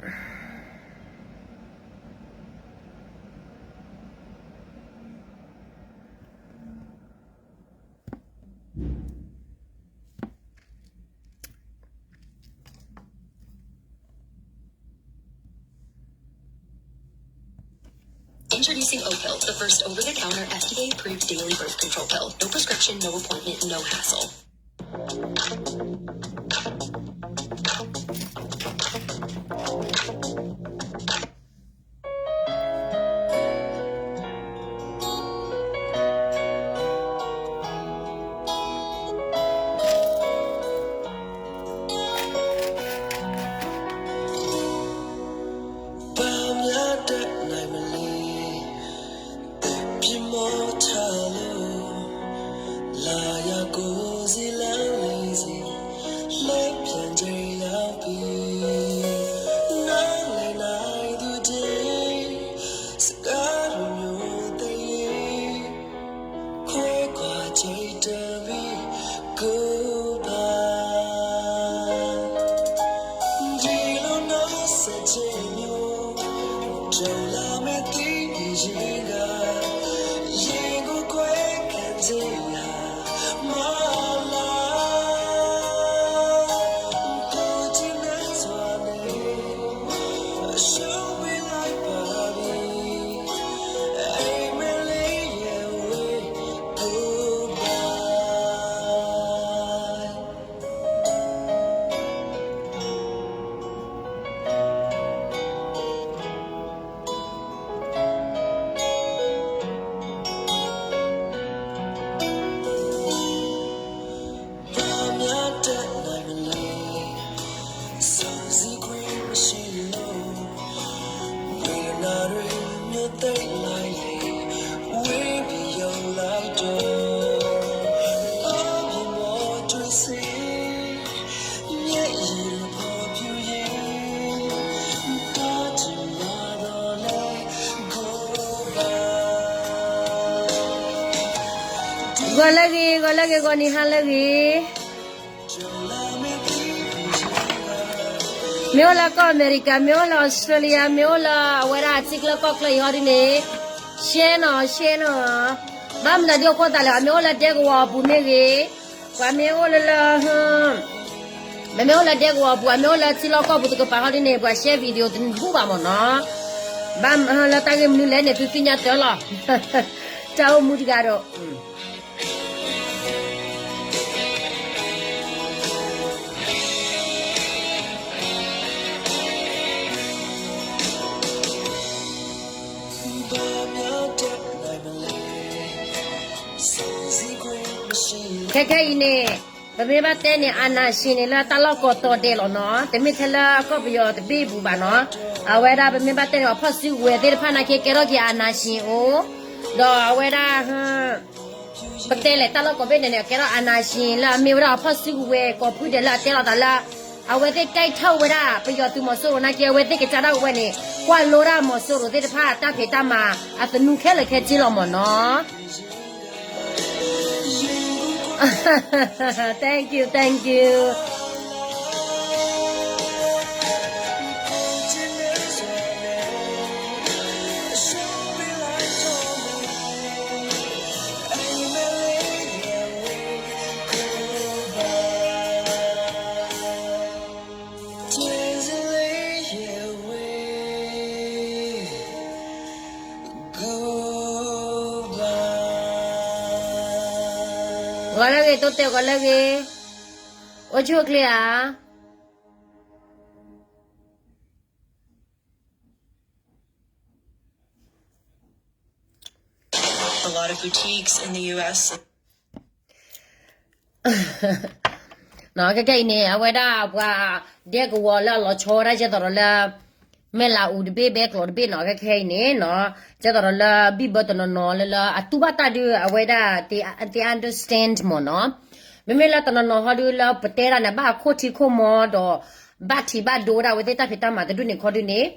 Introducing Opill, the first over-the-counter F D A-approved daily birth control pill. No prescription, no appointment, no hassle. ပှၤမၤတၢ်နၢ်မလ့ ပြစ်မှုထလၢ လာရာကိုယ်စီလမ်းလေးစီ လှည့်ပြန်ကြရအောင်ပြီ နားလည်နိုင်သူတွေ စကားတစ်မျိုးသေးရင် ခွဲခွာချိန်တမီ Goodbye. ဒီလိုနှုတ်ဆက်ခြင်းမျိုး ကြုံလာမဲ့သင်အရေးက ရင်ကိုခွဲခံခြင်းဟာ မဟုတ်လား ကိုယ်ကျဉ်းလန့်စွာနဲ့ ရှုံးပေးလိုက်ပါပြီ အိပ်မက်လေးရဲ့ဝေး Goodbye. ဘာများတတ်နိုင်မလဲ စောင့်စည်းခွင့်မရှိလို့ ဝေဒနာတွေမျိုးသိမ်းလိုက်ရင် ဝေးပြီးရောက်လိုက်တော့ အပြစ်မျိုးတွေစေ မျက်ရည်လိုဖော်ပြူရင် ဘာတူလာတော့လဲ Goodbye. ဂီၤလၢဂ့ၤ ဂီၤလၢဂ့ၤ ဂီၤနံၤဟါလၢဂ့ၤ မ့ၢ်အိၣ်လၢကီၢ်အမဲရကၤ မ့ၢ်အိၣ်လၢအီစထြ့လယါ မ့ၢ်အိၣ်လၢအဝဲဒၣ်ထံချၢကီၢ်ချၢအံၤဟီဒ်န့ၣ် share နီၤ share နီၤ ဘၣ်မနုၤဒ်အဃိသတးလဲၣ် အမ့ၢ်အိၣ်လၢဒဲကဝီၤအပူၤမ့ၢ်ဂ့ၤ ပှၤမ့ၢ်အိၣ်လၢလၢ မ့မ့ၢ်အိၣ်လၢဒဲကဝီၤအပူၤ အမ့ၢ်အိၣ်လၢထံလီၢ်ကီၢ်ပူၤတကပၤဃီဒ်န့ၣ် ပှၤ share video တဘူၣ်ဘၣ်မ့ၢ်နီၤ ဘၣ်လၢတၢ်ဂ့ၢ်မနုၤလဲၣ်န့ၣ် သုသ့ၣ်ညါတၢ်လီၤ တၢ်အိၣ်မူတဂၤဒီး ခဲခဲအံၤန့ၣ် ပမ့ၢ်ဘၣ်တဲန့ၣ် အာဏာရှင်န့ၣ် လၢတၢ်လီၢ်ကိးတီၤဒဲးလီၤနီၤ တမ့ၢ်ထဲလၢကီၢ်ပယီၤတဘ့ၣ်အပူၤဘၣ်နီၤ အဝဲဒၣ်ပမ့ၢ်ဘၣ်တဲန့ၣ် အဖီၣ်စုကဝဲၤသ့ၣ်တဖၣ်နာ်က့ ကဲထီၣ်က့ၤ အာဏာရှင် အိၣ် ဒီးအဝဲဒၣ် ပတဲလဲၣ် တၢ်လီၢ်ကိးဘ့ၣ်န့ၣ်န့ၣ် ကဲထီၣ် အာဏာရှင် လၢအမ့ၢ်ဝဲဒၣ်အဖီၣ်စုကဝဲၤ ကိးဖုဒဲးလၢအတဲလီၤသးလၢ အဝဲသ့ၣ် ကဲထီၣ် ဝဲဒၣ် ပယီၤသုးမီၤစိရိၤနာ်က့ အဝဲသ့ၣ်ကစၢ်ဒၣ်ဝဲန့ၣ် ကွၢ်လိတၢ်မီၤစိရိၤသ့ၣ်တဖၣ် တၢ်ဖံးတၢ်မၤ အသနူခဲလၢာ်ခဲဆ့လီၤမ့ၢ်နီၤ Thank you, thank you. ဂီၤလၢဂ့ၤ တိတဲာ် ဂီၤလၢဂ့ၤ အိၣ်ဆူၣ်အိၣ်ချ့ဧါ A lot of boutiques in the U S ခဲခဲအံၤန့ၣ် အဝဲဒၣ်ပှၤဒဲကဝီၤလၢအလီၤဆီဝဲဒၣ် ကဲသိးဒီးလၢ မဲၢ်လးအူတဘ့ၣ် ဘဲကျိးတဘ့ၣ်နီၤ ခဲခဲအံၤန့ၣ်နီၤ ကဲသိးဒီးလၢဘံၣ်ဘၢတနီၤနီၤလၢလၢအတူၢ်ဘၣ်တၢ်ဒုး အဝဲဒၣ် they understand မ့ၢ်နီၤ မ့မ့ၢ်လၢတနီၤနီၤဟီဒုးလၢပတဲဒၣ်န့ၣ် ဘၣ်အခိၣ်ထံခိၣ်မီဒီး ဘၣ်ထံးဘၣ်ဒိဝဲဒၣ်အဝဲသ့ၣ်တၢ်ဖံးတၢ်မၤတဒူၣ်န့ၣ်ခီဒုးန့ၣ်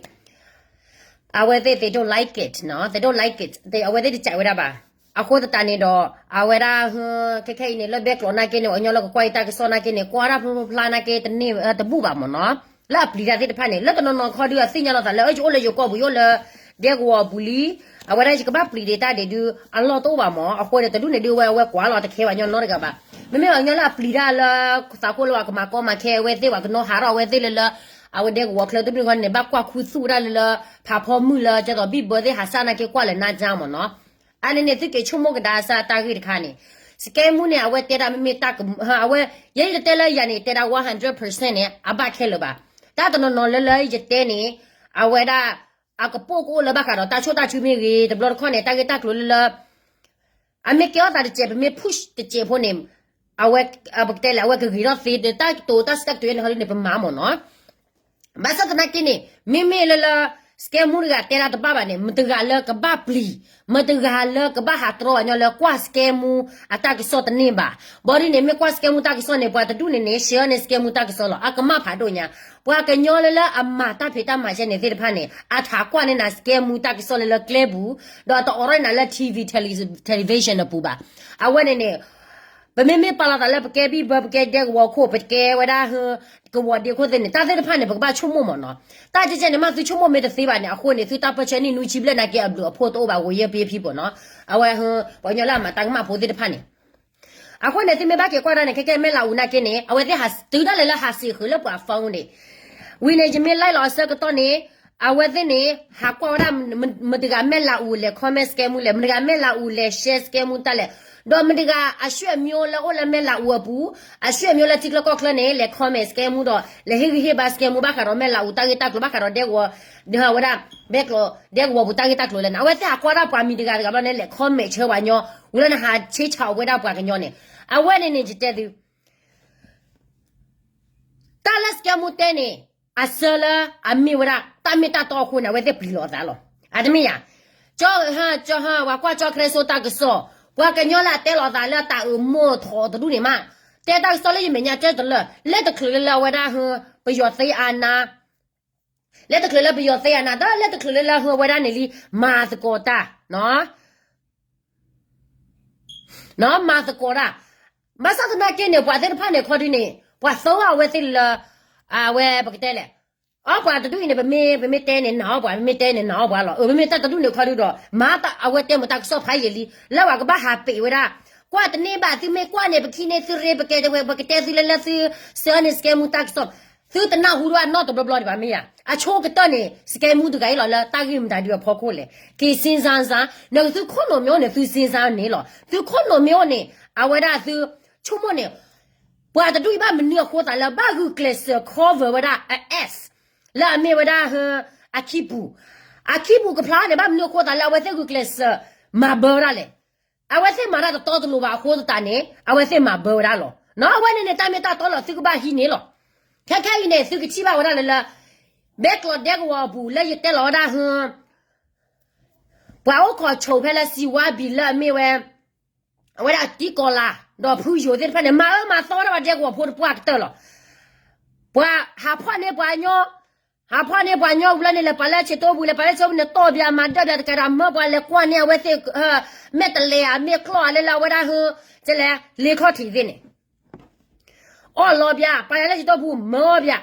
အဝဲသ့ၣ် they don't like it နီၤ they don't like it အဝဲသ့ၣ်တစံးဝဲဒၣ်ဘၣ် အဃိသတးန့ၣ်ဒီး အဝဲဒၣ် ခဲခဲအံၤန့ၣ် လၢဘဲကျိးနာ်က့န့ၣ် အညီလၢကကွၢ်ယတၢ်ကစီၣ်နာ်က့န့ၣ် ကွၢ်ဒၣ်ဖျိဖျါနာ်က့ တန့ၢ်တဘူၣ်ဘၣ်မ့ၢ်နီၤ လၢအပျံၤတၢ်သ့ၣ်တဖၣ်န့ၣ် လၢတနီၤနီၤခီဒုး အသ့ၣ်ညါလီၤသးလၢ အၢ ယအိၣ်လၢယိၤကီၢ်ပူၤ ယအိၣ်လၢဒဲကဝီၤပူၤလံ, အဝဲဒၣ်ယကဘၣ်ပျံၤဒံးတၢ်ဒံးဒုး အလီၢ်တအိၣ်ဘၣ်မၢ်. အဃိန့ၣ် တဒူၣ်န့ၣ်ဒုးဝဲ အဝဲကွၢ်လီၤတခဲဘၣ်ညီနီတဂၤဘၣ်. မ့မ့ၢ်ပှၤကညီလၢအပျံၤတၢ်လၢ သးခိၣ်လၢပှၤကမၤကီမၤခဲအဝဲသ့ၣ် ပှၤကနီၤဟးထီၣ်အဝဲသ့ၣ်လၢလၢ အဝဲဒဲကဝီၤချၢတဒူၣ်န့ၣ်ခီန့ၣ် ဘၣ်ကွၢ်ခူသူၣ်ဝဲဒၣ်လၢလၢ ဖးဖီမုၢ်လၢ ကဲသိးဘံၣ်ဘၢသ့ၣ် ဟးစၢ်နာ်က့ကွၢ်လဲၤနါကၠါမၢ်နီၤ. အန့ၣ်န့ၣ် သုက့ၤဆိကမိၣ်ကဒါစၢ်တၢ်ဂ့ၢ်တခါန့ၣ် scam မူန့ၣ် အဝဲတဲဒၣ်မ့မ့ၢ်တၢ်က အဝဲ ယဲယတတဲလၢယၤန့ၣ် တဲဒၣ် one hundred percent န့ၣ် အဘၣ်ခဲလၢာ်ဘၣ်. တၢ်တနီၤနီၤလၢလၢယတဲန့ၣ် အဝဲဒၣ် အကပိာ်ကအိၣ်လၢဘၣ်ဃးဒီးတၢ်ဆိၣ်တၢ်ထုမ့ၢ်ဂ့ၤ တဘျီတခီၣ်န့ၣ် တၢ်ဂ့ၢ်တၢ်ကျိၤလၢလၢ အမ့ၢ်ကဲထီၣ်သးတစဲး ပမ့ၢ် push တစဲးဖိန့ၣ် အဝဲ ပကတဲလဲၣ် အဝဲကဂ့ၤထီၣ်သ့ တၢ်ကတိၤတၢ်စတၢ်ကတိၤန့ၣ် ဟီဒ်န့ၣ် ပမၤမၢ်နီၤ. ဘၣ်ဆၣ်သနာ်က့န့ၣ် မ့မ့ၢ်လၢလၢ scam မူတဂၤတဲဒၣ်တဘၣ်ဘၣ်န့ၣ် မတဂၤလၢကဘၣ်ပျံၤ မတဂၤလၢကဘၣ်ဟးတြီပှၤညီလၢကွၢ် scam မူအတၢ်ကစီၣ်တန့ၢ်ဘၣ်. ဘၣ်ဒ်န့ၣ် မ့ၢ်ကွၢ် scam မူတၢ်ကစီၣ်န့ၣ် ပှၤတဒူၣ်န့ၣ်န့ၣ် share န့ၣ် scam မူတၢ်ကစီၣ်လီၤ. အကမၣ်ဖးဒိၣ်ညါ ပှၤကညီလၢလၢအမၤတၢ်ဖံးတၢ်မၤကဲန့ၣ်သ့ၣ်တဖၣ်န့ၣ် အထးကွၢ်န့ၢ်နၤ scam မူတၢ်ကစီၣ်လၢလၢကျဲပူၤ ဒီးတအိးထီၣ်နၤလၢ ထံၣ်ဝံၣ် television အပူၤဘၣ်. အဝဲန့ၣ်န့ၣ် ပမ့မ့ၢ်ပာ်လီၤသးလၢပကဲဘံၣ်ဘၢ ပကဲဒဲကဝီၤခိၣ် ပကဲဝဲဒၣ် ကဝီၤဒ့ခိၣ်သ့ၣ်န့ၣ် တၢ်သ့ၣ်တဖၣ်န့ၣ် ပကဘၣ်ဆိကမိၣ်မၢ်နီၤ. တၢ်ကဲကဲန့ၣ် မ့ၢ်သုဆိကမိၣ်မ့ၢ်တသ့ဘၣ်န့ၣ် အဃိန့ၣ် သုတၢ်ပၢၢ်ဆၢနံၣ်နွံဆံဘျဲၣ်နာ်က့အဘျုးအဖှိၣ်တအိၣ်ဘၣ် ဝံၤယဲၢ်ပ့ဖံပိာ်နီၤ. အဝဲ ပှၤကညီလၢအမၤတၢ်ကမၣ်ဖိသ့ၣ်တဖၣ်န့ၣ် အဃိန့ၣ် သုမ့ၢ်ဘၣ်က့ၤကွၢ်တၢ်န့ၣ် ခဲကဲမဲၢ်လးအူနာ်က့န့ၣ် အဝဲသ့ၣ်ဟးတုၤဒၣ်လဲာ်လၢဟးစံးဃုာ်လၢပှၤ phone န့ၣ် ဝံၤန့ၣ် ယမ့ၢ် like လီၤအဆၢကတီၢ်န့ၣ် အဝဲသ့ၣ်န့ၣ် ဟးကွၢ်ဝဲဒၣ် မတဂၤမဲၢ်လးအူလဲၤ comment scam မူလဲၣ်, မတဂၤမဲၢ်လးအူလဲၤ share scam မူတၢ်လဲၣ်, ဒီးမတဂၤ အဆွေမျိုး လၢအိၣ်လၢမဲၢ်လးအူအပူၤ, အဆွေမျိုး လၢထံချၢကီၢ်ချၢန့ၣ် လဲၤ comment scam မူဒီး လဲၤဟ့ၣ်ဂံၢ်ဟ့ၣ်ဘါ scam မူ ဘၣ်ဃးဒီးမဲၢ်လးအူတၢ်ဂ့ၢ်တၢ်ကျိၤ ဘၣ်ဃးဒီးဒဲကဝီၤ ဝဲဒၣ် ဘဲကျိး ဒဲကဝီၤပူၤတၢ်ဂ့ၢ်တၢ်ကျိၤလဲၣ်န့ၣ် အဝဲသ့ၣ်ဟးကွၢ်ဒၣ်ပှၤမံၤတဂၤတဂၤဘျီန့ၣ် လဲၤ comment ဆၢပှၤညီ, ဝံၤလၢနဟးဆ့ဆးအီၤဝဲဒၣ်ပှၤကညီန့ၣ် အဝဲန့ၣ်န့ၣ် ယတဲသု တၢ်လၢ scam မူ တဲန့ၣ် အဆၢလၢအမ့ၢ်ဝဲဒၣ် တၢ်မ့ၢ်တၢ်တီအဃိန့ၣ် အဝဲသ့ၣ်ပျံၤလီၤအသးလီၤ. အတမ့ၢ်ဧါ. ကၠီဟၢ ကၠီဟၢ ပှၤကွၢ်ကၠီ ခရၢစိ တၢ်ကစီၣ်, ပှၤကညီလၢအတဲလီၤအသးလၢတၢ်အၢမိၢ်ထီၣ်တဒူၣ်န့ၣ်မး, တဲတၢ်ကစီၣ်လၢယမဲာ်ညါတဲတလၢာ်, လၢတချုးလၢလၢအဝဲဒၣ်ဟၢ ပယီၤသ့အနါ လၢတချုးလၢပယီၤသ့အနါ ဒီးလၢတချုးလၢလၢဟၢဝဲဒၣ်န့ၣ်လံ မၤသကိးတၢ် မၤသကိးတၢ်. ဘၣ်ဆၣ်သနာ်က့န့ၣ် ပှၤသ့ၣ်တဖၣ်န့ၣ် ခီဒုန့ၣ် ပှၤသၢဂၤအဝဲသ့ၣ်လၢ အဝဲပကတဲလဲၣ်, အပှၤတဒူၣ်အံၤန့ၣ် ပမ့ၢ် ပမ့ၢ်တဲန့ၣ်နာ်အီၤပှၤ, ပမ့ၢ်တဲန့ၣ်နာ်အီၤပှၤလီၤ. အၢ မ့မ့ၢ်တၢ်တဒူၣ်န့ၣ်ခီဒုဒီး မၤအဝဲတဲမတၢ်ကစီၣ်ဖးယံာ်လံ, လၢပှၤကဘၣ်ဟးပ့းဝဲဒၣ်, ကွၢ်တန့ၢ်ဘၣ် သုမ့ၢ်ကွၢ်န့ၣ် ပထံၣ်န့ၢ်သုရ့ ပကဲ ပကတဲသုလၢလၢသု ဆၢန့ၣ် scam မူတၢ်ကစီၣ်, သုတနၢ်ဟူဒၣ်နီတဘျီဘျီဒံးဘၣ်မ့ၢ်ဧါ. အဆိကတၢၢ်န့ၣ် scam မူတဂၤအံၤလီၤလၢတၢ်ဂ့ၢ်မတၤဒုအဖီခိၣ်လဲၣ်, က့ၤ စ့စါစါ, နသုခိၣ်နူာ်မ့ၢ်အိၣ်န့ၣ် သုစ့စါန့ၣ်လီၤ. သုခိၣ်နူာ်မ့ၢ်အိၣ်န့ၣ် အဝဲဒၣ်သု ဆိကမိၣ်န့ၣ် ပှၤတဒူၣ်အံၤဘၣ်မနုၤအဃိသးလၢ ဘၣ်ဂုာ်ကျဲးစၢး cover ဝဲဒၣ်အ ass လၢအမ့ၢ်ဝဲဒၣ်ဟၢ အခံပူၤ, အခံပူၤကဖျါန့ၣ် ဘၣ်မနုၤအဃိသးလၢ အဝဲသ့ၣ်ဂုာ်ကျဲးစၢး မၤဘၢဝဲဒၣ်လဲၣ်. အဝဲသ့ၣ်မၤတၢ်တတီတလိၤဘၣ်အဃိသတးန့ၣ် အဝဲသ့ၣ်မၤဘၢဝဲဒၣ်လီၤ. နီၢ် အဝဲန့ၣ်န့ၣ် တၢ်မ့ၢ်တၢ်တီလီၤ သုကဘၣ်ဟံးန့ၣ်လီၤ. ခဲခဲအံၤန့ၣ် သုကထံၣ်ဘၣ်ဝဲဒၣ်လၢလၢ ဘဲကျိးဒဲကဝီၤအပူၤ လၢယတဲလီၤဝဲဒၣ်ဟၢ ပှၤအိၣ်ခိးဆိးဖဲလၢစံဝါဘံၣ်လၢအမ့ၢ်ဝဲ အဝဲဒၣ်အတံကီၤလၤ ဒီးဖုယိၤသ့ၣ်တဖၣ်န့ၣ် မၤအၢမၤသီဝဲဒၣ်ပှၤဒဲကဝီၤဖိတပှၢ်ကတၢၢ်လီၤ. ပှၤဟးဖီၣ်န့ၢ်ပှၤညီ, ဟးဖီၣ်န့ၢ်ပှၤညီဝံၤလၢန့ၣ် လဲၤပာ်လၢဆံးတိပူၤ လဲၤပာ်လၢဆံးတိပူၤန့ၣ် တီၢ်ဘၣ်မၤဒၢၣ်ဘၣ်တကးဒီး မၢပှၤလဲၤကွၢ်န့ၢ်အဝဲသ့ၣ် မဲာ်တလဲၤဧါ မ့ၢ်ကျီၢ်ဧါ လၢလၢအဝဲဒၣ်ဟၢ ကလဲၤ လ့ခီၣ်ထံးသ့ၣ်န့ၣ် အီၣ်လီၤဘၣ် ပာ်လၢဆံးတိပူၤ မၢအီၤဘၣ်.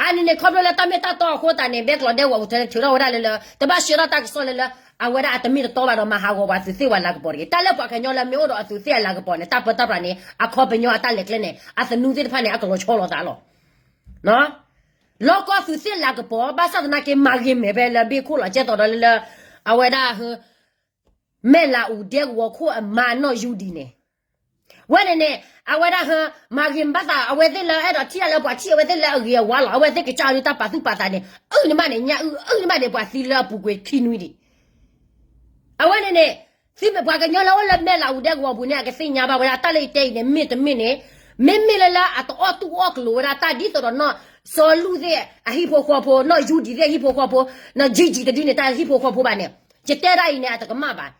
အန့ၣ်န့ၣ် ခီဖျိလၢတၢ်မ့ၢ်တၢ်တီအဃိသတးန့ၣ် ဘဲကျိးဒဲကဝီၤပူၤ ထုးထီၣ်ဝဲဒၣ်လၢလၢ တဘၣ်ဆှၢထီၣ်တၢ်ကစီၣ်လၢလၢ အဝဲဒၣ်အတမ့ၢ်တတီဘၣ်ဒီး မၤဟးဂီၤပှၤသုးသ့ၣ်ဝဲလၤကပီၤတဂ့ၤ. တၢ်လၢပှၤကညီလၢမ့ၢ်အိၣ်ဒီးအသုးသ့ၣ်အလၤကပီၤန့ၣ် တၢ်ပၢတၢ်ပြးန့ၣ် အခီပညီအတၢ်လဲၤကျဲန့ၣ် အသနူသ့ၣ်တဖၣ်န့ၣ် အကလီၤဆီလိာ်သးလီၤ. လီၢ်ကီၢ်သုးသ့ၣ်လၤကပီၤ ဘၣ်ဆၣ်သနာ်က့ မၤဂ့ၤမဲာ်ဖဲလၢဘ့ၣ်ခိၣ်လီၤ ကဲသိးဒီးလၢလၢ အဝဲဒၣ်ဟၢ မဲၢ်လးအူဒဲကဝီၤခိၣ်အမါနီၢ်ယူဒံးန့ၣ် ဝဲန့ၣ်န့ၣ် အဝဲဒၣ်ဟၢ မၤဂ့ၤမၤဘၣ်သး အဝဲသ့ၣ်လၢအဲၣ်ဒိးထံၣ်တၢ်လၢပှၤထံၣ်အဝဲသ့ၣ်လၢအဂ့ၤအဝါလီၤ. အဝဲသ့ၣ်ကစၢ်ဒုးတၢ်ပာ်သူၣ်ပာ်သးန့ၣ် အုၣ်န့ၣ်မးန့ၣ် ညၣ်အုၣ် အုၣ်န့ၣ်မးန့ၣ် ပှၤသံလၢအပူၤကွံာ်ခံနွံဒံး အဝဲန့ၣ်န့ၣ် သုမ့ၢ်ပှၤကညီလၢအိၣ်လၢမဲၢ်လးအူဒဲကဝီၤပူၤန့ၣ် အကသ့ၣ်ညါဘၣ်ဝဲဒၣ် တၢ်လၢယတဲအံၤန့ၣ် မ့ၢ်တမ့ၢ်န့ၣ် မ့မ့ၢ်လၢလၢအတအီၣ်တူၢ်အီၣ်ကလိာ်ဝဲဒၣ် တၢ်ဒ်သိးဒီးနီၢ် စီၤလူၢ်သ့ၣ်အဟံၣ်ဖိဃီဖိ နီၢ်ယူဒံးသ့ၣ်အဟံၣ်ဖိဃီဖိ နီၢ်ယံကံတဒုန့ၣ် တၢ်ဟံၣ်ဖိဃီဖိဘၣ်န့ၣ် ယတဲဒၣ်အံၤန့ၣ် အတကမၣ်ဘၣ်.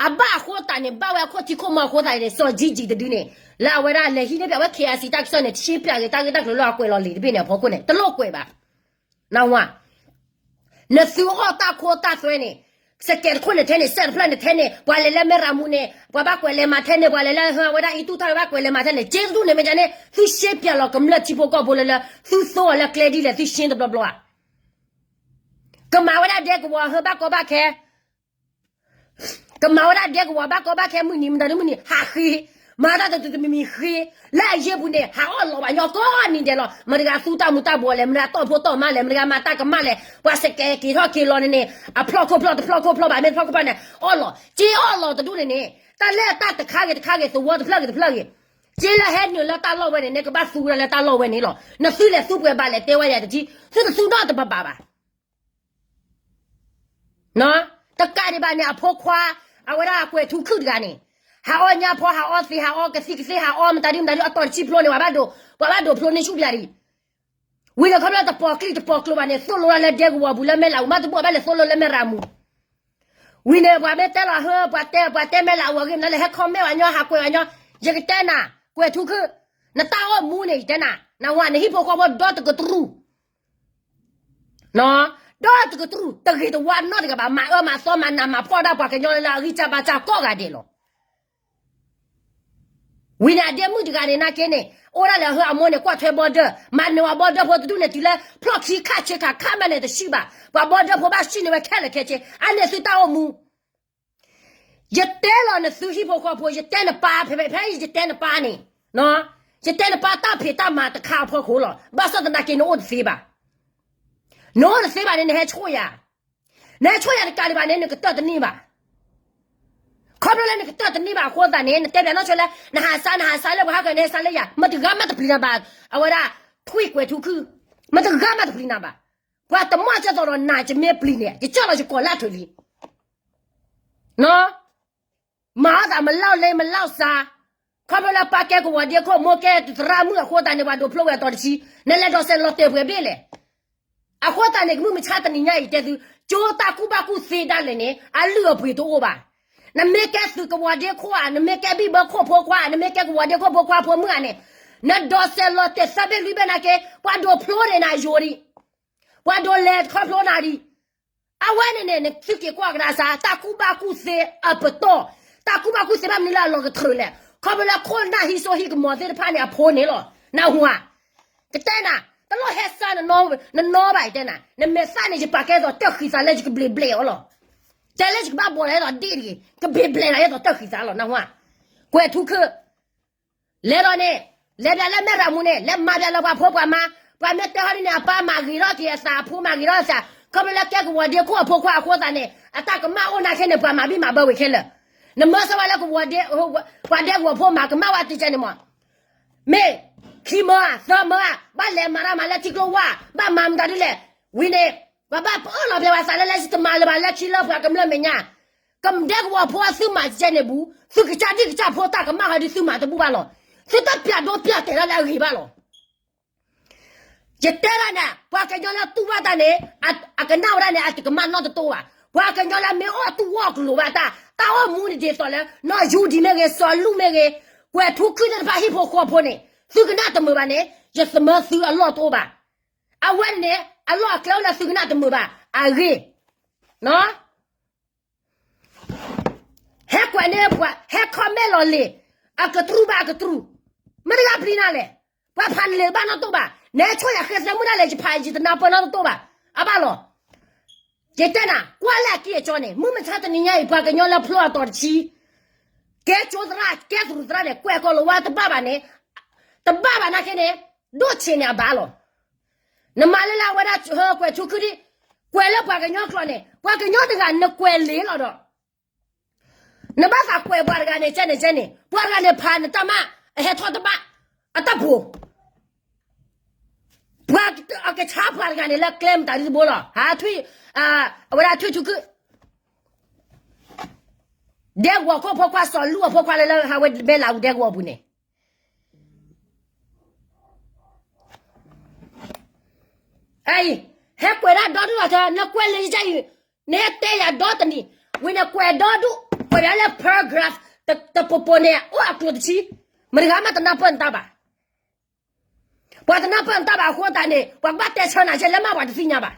အဘၣ်အဃိသတးန့ၣ် ဘၣ်ဝဲအခိၣ်ထံးခိၣ်မီအဃိသတးန့ၣ် စီၤယံကံတဒုန့ၣ် လၢအဝဲဒၣ်လဲၤဟံးန့ၢ်ပၠးဝဲ KIC တၢ်ကစီၣ်န့ၣ် တရှင်းပြဂ့ၤ တၢ်ဂ့ၢ်တၢ်ကျိၤလၢအကွဲးလီၤလံာ်တဘ့ၣ်န့ၣ် အဖီခိၣ်န့ၣ် တလိၣ်ကွဲးဘၣ်. နဝၤ နသုးအီၣ်တၢ်ခိတၢ်သွဲန့ၣ် စကဲးတခိၣ်န့ၣ်ထဲန့ၣ် စဲးတဖျၢၣ်န့ၣ်ထဲန့ၣ် ပှၤလဲၤလၢမဲၢ်ရၤမူန့ၣ် ပှၤဘၣ်ကွဲးလဲၤမၤထဲန့ၣ် ပှၤလဲၤလၢဟၢဝဲဒၣ်အံတူၢ်ထီၣ်ဘၣ်ကွဲးလဲၤမၤထဲန့ၣ် က့တဒူၣ်န့ၣ်မ့ၢ်ကန့ၣ် သုရှဲပၠးလီၤကမျၢၢ်ထံဖိကီၢ်ဖိလၢလၢ သုသိအီၤလၢကျဲဒ်လဲၣ် သုရှဲတဘျီဘျီဧါ. ကမၤဝဲဒၣ်ဒဲကဝီၤဟၢဘၣ်ကီဘၣ်ခဲ ကမၤဝဲဒၣ်ဒဲကဝီၤဘၣ်ကီဘၣ်ခဲမုၢ်နံၤ မတၤဒ်မုၢ်နံၤ ဟးဃ့, မၤတၢ်တတမံၤမံၤဃ့, လၢအယ့ၢ်ပူၤန့ၣ် ဟးအီၣ်လီၤဘၣ်ညီကိးနံၤဒဲးလီၤ. မတၤတဂၤသူတၢ်မူၤတၢ်ဘှီးလဲၣ်, မတၤတဂၤတီၢ်ဖိတီၢ်မါလဲၣ်, မတၤတဂၤမၤတၢ်ကမၣ်လဲၣ်, ပှၤစကဲးက့ၤထီၣ်က့ၤလီၤန့ၣ်န့ၣ် အဖျီၣ်ခိၣ်ဖျီၣ်တဖျီၣ်ခိၣ်ဖျီၣ်ဘၣ် မ့ၢ်တဖျီၣ်ခိၣ်ဖျီၣ်န့ၣ် အီၣ်လီၤ, က့အီၣ်လီၤတဒူၣ်န့ၣ်န့ၣ် တၢ်လၢတၢ်တခါဂ့ၤတခါဂ့ၤ သဝီတဖျၢၣ်ဂ့ၤတဖျၢၣ်ဂ့ၤ က့လၢဟဲနုာ်လၢတၢ်လီၢ်ဝဲန့ၣ် နကဘၣ်သူဝဲဒၣ်လၢတၢ်လီၢ်ဝဲန့ၣ်လီၤ. နသုလဲၤသူပှဲၤဘၣ်လဲၣ် တဲဝဲယၤတထံၣ်, သုတသူနီတဘၣ်ဘၣ်ဘၣ်. တကးဒံးဘၣ်န့ၣ် အဖိခွါ အဝဲဒၣ်ကွဲးထူခုၣ်တဂၤန့ၣ် ဟးအီၣ်ညါဖီ ဟးအီသံး ဟးအီကသံၣ်ကသ့ ဟးအီမတၤဒ်မတၤဒ် အတီၤတဆံဖျိန့ၣ် ပှၤဘၣ်ဒိး ပှၤဘၣ်ဒိးဖျိန့ၢ်ဆူၣ်ပၠးဒံး, ဝံၤန့ၣ်ခီဖျိတပိာ်ကျံၣ်တပိာ်ကျိၤဘၣ်န့ၣ် သိၣ်လိလၢဒဲကဝီၤပူၤလၢမဲၢ်လးအူ မ့တမ့ၢ်ဘၣ်လဲၤသိၣ်လိလၢမဲၢ်ရၤမူ ဝံၤန့ၣ် ပှၤမ့ၢ်တဲလီၤဟၢ ပှၤတဲ ပှၤတဲမဲၢ်လးအူအဂ့ၢ် မနုၤလဲၣ် ဟဲ comment ဝဲညီ ဟးကွဲးဝဲညီ, ယကတဲနၤ ကွဲးထူခုၣ်, နတၢ်အိၣ်မူန့ၣ် ယတဲနၤ, နဝၤ နဟံၣ်ဖိဃီဖိဒီတကတြူၢ်, ဒီတကတြူၢ် တဂ့ၤတဝါနီတဂၤဘၣ်, မၤအၢမၤသီ မၤနးမၤဖှီၣ်ဒၣ်ပှၤကညီလၢအဂံၢ်စၢ်ဘါစၢ်ကိးဂၤဒဲးလီၤ. ဝံၤန့ၣ် အဒ့မုၣ်တဂၤန့ၣ် နာ်က့န့ၣ် အိၣ်ဒၣ်လၢအဟၢအမိၢ်န့ၣ် ကွၢ်ထွဲ border, မၤနၢၤဝဲ border ဖိတဒူၣ်န့ၣ် တုၤလၢဖျီၣ်ခံခးဆ့ခးခးမးန့ၣ်တဆံဘၣ်, ပှၤ border ဖိဘၣ်စံၣ်န့ၢ်ဝဲခဲလၢာ်ခဲဆ့, အန့ၣ်သုတၢ်အိၣ်မူ ယတဲလီၤနသုဟံၣ်ဖိဃီဖိ ယတဲနပၢ် ဖဲဖဲဖဲယတဲနပၢ်န့ၣ်, ယတဲနပၢ်တၢ်ဖံးတၢ်မၤတခါအဖီခိၣ်လီၤ. ဘၣ်ဆၣ်သနာ်က့ နအိၣ်တသ့ဘၣ်. နအိၣ်တသ့ဘၣ်န့ၣ် နဟဲဆိၣ်ယၤ, နဟဲဆိၣ်ယၤတကးဒံးဘၣ်န့ၣ် နကတၢၢ်တန့ၢ်ဘၣ်. ခီဖျိလၢနကတၢၢ်တန့ၢ်ဘၣ်အဃိသတးန့ၣ် နတဲဘၣ်နီၢ်ဆိလၢ နဟးစါ နဟးစါလၢပှၤဟးကွဲး နဟဲစါလၢယၤ မတဂၤမးတပျံၤနၤဘၣ်. အဝဲဒၣ် ထွံၣ်ကွဲးထူခုၣ်, မတဂၤမးတပျံၤနၤဘၣ်. ပှၤတမီၢ်ကၢ်သိးဒီးနၤ ယမ့ၢ်ပျံၤန့ၣ် ယကၢ်လီၤယကိးလၢအထၢၣ်လံ မၤအီၣ်သးမၤလီၢ်လ့မၤလီၢ်စါ, ခီဖျိလၢပၢ်ကဲကဝီၤဒ့ခိၣ် မိၢ်ကဲသရၣ်မုၣ်အဃိသတးန့ၣ် ပှၤဒိးဖျိဝဲအတီၤတဆံ, နလဲၤဒိးစဲးလီၤတဲာ်ပှဲၤဘ့ၣ်လဲၣ်. အဃိသတးန့ၣ် ကမုၢ်မဆါတနံၤညါအံၤတဲသု, ကၠိတၢ်ကူၣ်ဘၣ်ကူၣ်သ့ဒၣ်လဲာ်န့ၣ် အလုၢ်အပှ့ၤတအိၣ်ဘၣ်. နမ့ၢ်ကဲသုးကဝီၤဒ့ခိၣ်ဧါ, နမ့ၢ်ကဲဘံၣ်ဘၢခိၣ်ဖိခွါ, နမ့ၢ်ကဲကဝီၤဒ့ခိၣ်ဖိခွါဖိမုၣ်ဧါန့ၣ်, နဒိးစဲးလီၤတဲာ်သၢဘ့ၣ်လွံၢ်ဘ့ၣ်နာ်က့ ပှၤဒိးဖျိန့ၢ်နၤယိာ်ဒံး, ပှၤဒိးလဲၤခီဖျိနၤဒံး အဝဲန့ၣ်န့ၣ် နသုက့ၤကွၢ်ကဒါစါ တၢ်ကူၣ်ဘၣ်ကူၣ်သ့အပတီၢ်, တၢ်ကူၣ်ဘၣ်ကူၣ်သ့ဘၣ်မနုၤလၢအလီၤကတြူာ်လဲၣ်. ခီဖျိလၢခိၣ်နၢ်ဟံးစိဟံးကမီၤသ့ၣ်တဖၣ်န့ၣ်အဖိန့ၣ်လီၤ. နၢ်ဟူဧါ, ကတဲနၤ, တလိၣ်ဟဲစါနနီဘၣ်တဲနၤ, နမဲာ်သၣ်န့ၣ် ယပာ်ကဲသိးတၢၢ်ဃံသးလၢယကဘျ့းဘျဲးအီၤလီၤ. တဲလၢယကဘၣ်ဘီးလီၤအဲၣ်သိးဒ့ၣ်တဂ့ၤ, ကဘျ့းဘျဲးလီၤအဲၣ်သိးတၢၢ်ဃံသးလီၤ နၢ်ဟူဧါ. ကွဲးထူခုၣ် လဲၤဒီးန့ၣ်, လဲၤပၠးလၢမဲၢ်ရၤမူန့ၣ် လဲၤမၤပၠးလၢပှၤဖိပှၤမါ, ပှၤမ့ၢ်တဲဟီဒ်န့ၣ် အပၢ်မၤဂ့ၤထီၣ်က့ၤအသး အဖိမၤဂ့ၤထီၣ်အသး, ခီဖျိလၢကဲကဝီၤဒ့ခိၣ်အဖိခွါအဃိသတးန့ၣ် အတၢ်ကမၣ်အိၣ်နာ်ခဲန့ၣ် ပှၤမၤဘံၣ်မၤဘၢဝဲခဲလၢာ်, နမၢစၢၤဝဲလၢကဝီၤဒ့, ပှၤဒဲကဝီၤဖိမၤကမၣ်ဝဲတကဲန့ၣ်မး, မ့ၢ်ခံမၢဧါ သၢမၢဧါ, ဘၣ်လဲၤမၤတၢ်မၤလၢထံကျိဝါ, ဘၣ်မၤမတၤဒ်လဲၣ်, ဝံၤန့ၣ် ပှၤဘၣ်ပအၢၣ်လီၤပျဲဝဲသးလၢလၢတမၤလၢၤဘၣ်လၢခံလၢပှၤကမျၢၢ်မဲာ်ညါ ကဒဲကဝီၤဖိအသုမၤကဲန့ၣ်ဘူး, သုကစၢ်ဒံၣ်ကစၢ်ဖိတၢ်ကမၣ်ဟီဒ်သုမၤတဘူၣ်ဘၣ်လီၤ. သုတပျးဒိပျးတဲာ်ဒၣ်လၢအဂ့ၤဘၣ်လီၤ. ယတဲဒၣ်န့ၣ် ပှၤကညီလၢတူၢ်ဘၣ်တၢ်န့ၣ်, အကနၣ်ဝဲဒၣ်န့ၣ် အတကမၣ်နီတတိဘၣ်. ပှၤကညီလၢမ့ၢ်အီၣ်တူၢ်အီၣ်ကျိၤဘၣ်တၢ်, တၢ်အိၣ်မူန့ၣ်ဒ်သိးလၢ နီၢ်ယူဒံးမ့ၢ်ဂ့ၤ, စီၤလူၢ်မ့ၢ်ဂ့ၤ, ကွဲးထူခုၣ်သ့ၣ်တဖၣ်ဟံၣ်ဖိဃီဖိန့ၣ် သုကနၣ်တမုာ်ဘၣ်န့ၣ် ယသမၢသုအလီၢ်တအိၣ်ဘၣ်. အဝဲန့ၣ်န့ၣ် အလီၢ်အကျဲအိၣ်လၢသုကနၣ်တမုာ်ဘၣ်. အဂ့ၢ် ဟဲကွဲးန့ၢ်ပှၤ, ဟဲ comment လီၤလံာ်, အကတြူၢ်ဘၣ်အကတြူၢ်, မ့ၢ်တဂၤပျံၤနၤလဲၣ်. ပှၤဖးနလံာ်ဘၣ်နီတတိဘၣ်, နဟဲဆိၣ်ယၤဃဲသဲမုၢ်ဒၣ်လဲာ် ယဖးယတနၢ်ပၢၢ်နီတတိဘၣ်, အဘၣ်လီၤ. ယတဲနၤ ကွၢ်လၢအကံၢ်အကီန့ၣ် မုၢ်မဆါတနံၤညါအံၤ ပှၤကညီလၢဖျိအတီၤတဆံ ကဲကၠိသရၣ် ကဲသရူးသရၣ်န့ၣ် ကွဲးကီၤလိာ်ဝဲတဘၣ်ဘၣ်န့ၣ်, တဘၣ်ဘၣ်နာ်က့န့ၣ် ဒိၣ်ဆံးန့ၣ်အဘၣ်လီၤ. နမၤလၢလၢအဝဲဒၣ်ဟၢကွဲးထူခုၣ်ဒံး, ကွဲးလၢပှၤကညီကျိာ်န့ၣ် ပှၤကညီတဂၤနကွဲးလံလီၤဒီး နဘၣ်သးကွဲးပှၤတဂၤန့ၣ် ကဲန့ၣ်ကဲန့ၣ် ပှၤတဂၤန့ၣ်ဖးနတၢ်မၤ အဟဲထီၣ်တဘၣ် အတၢ်ပူၤ ပှၤအကဆါပှၤတဂၤန့ၣ်လၢကျဲမတၤဒ်တဘိလီၤ. ဟးထွံၣ်, အဝဲဒၣ်ထွံၣ်ထူခုၣ်, ဒဲကဝီၤခိၣ်ဖိခွါ စီၤလူၢ်အဖိခွါလၢလၢဟးဝဲဘဲလးအူဒဲကဝီၤပူၤန့ၣ် အအံၤ ဟဲကွဲးဒၣ်ဒီဒူၣ်လီၤ. နကွဲးလံာ်ယကအံၤ နဟဲတဲယၤဒီတနံၤ ဝံၤန့ၣ်ကွဲးဒီဒူၣ် ကွဲးဒၣ်လၢ paragraph တပူၤပူၤန့ၣ် အိၣ်အကျိၤတဆံ, မတဂၤမးတနၢ်ပၢၢ်နတၢ်ဘၣ်. ပှၤတနၢ်ပၢၢ်နတၢ်ဘၣ်အဃိသတးန့ၣ် ပှၤကဘၣ်တဲဆၢနၤကဲလၢမးပှၤတသ့ၣ်ညါဘၣ်.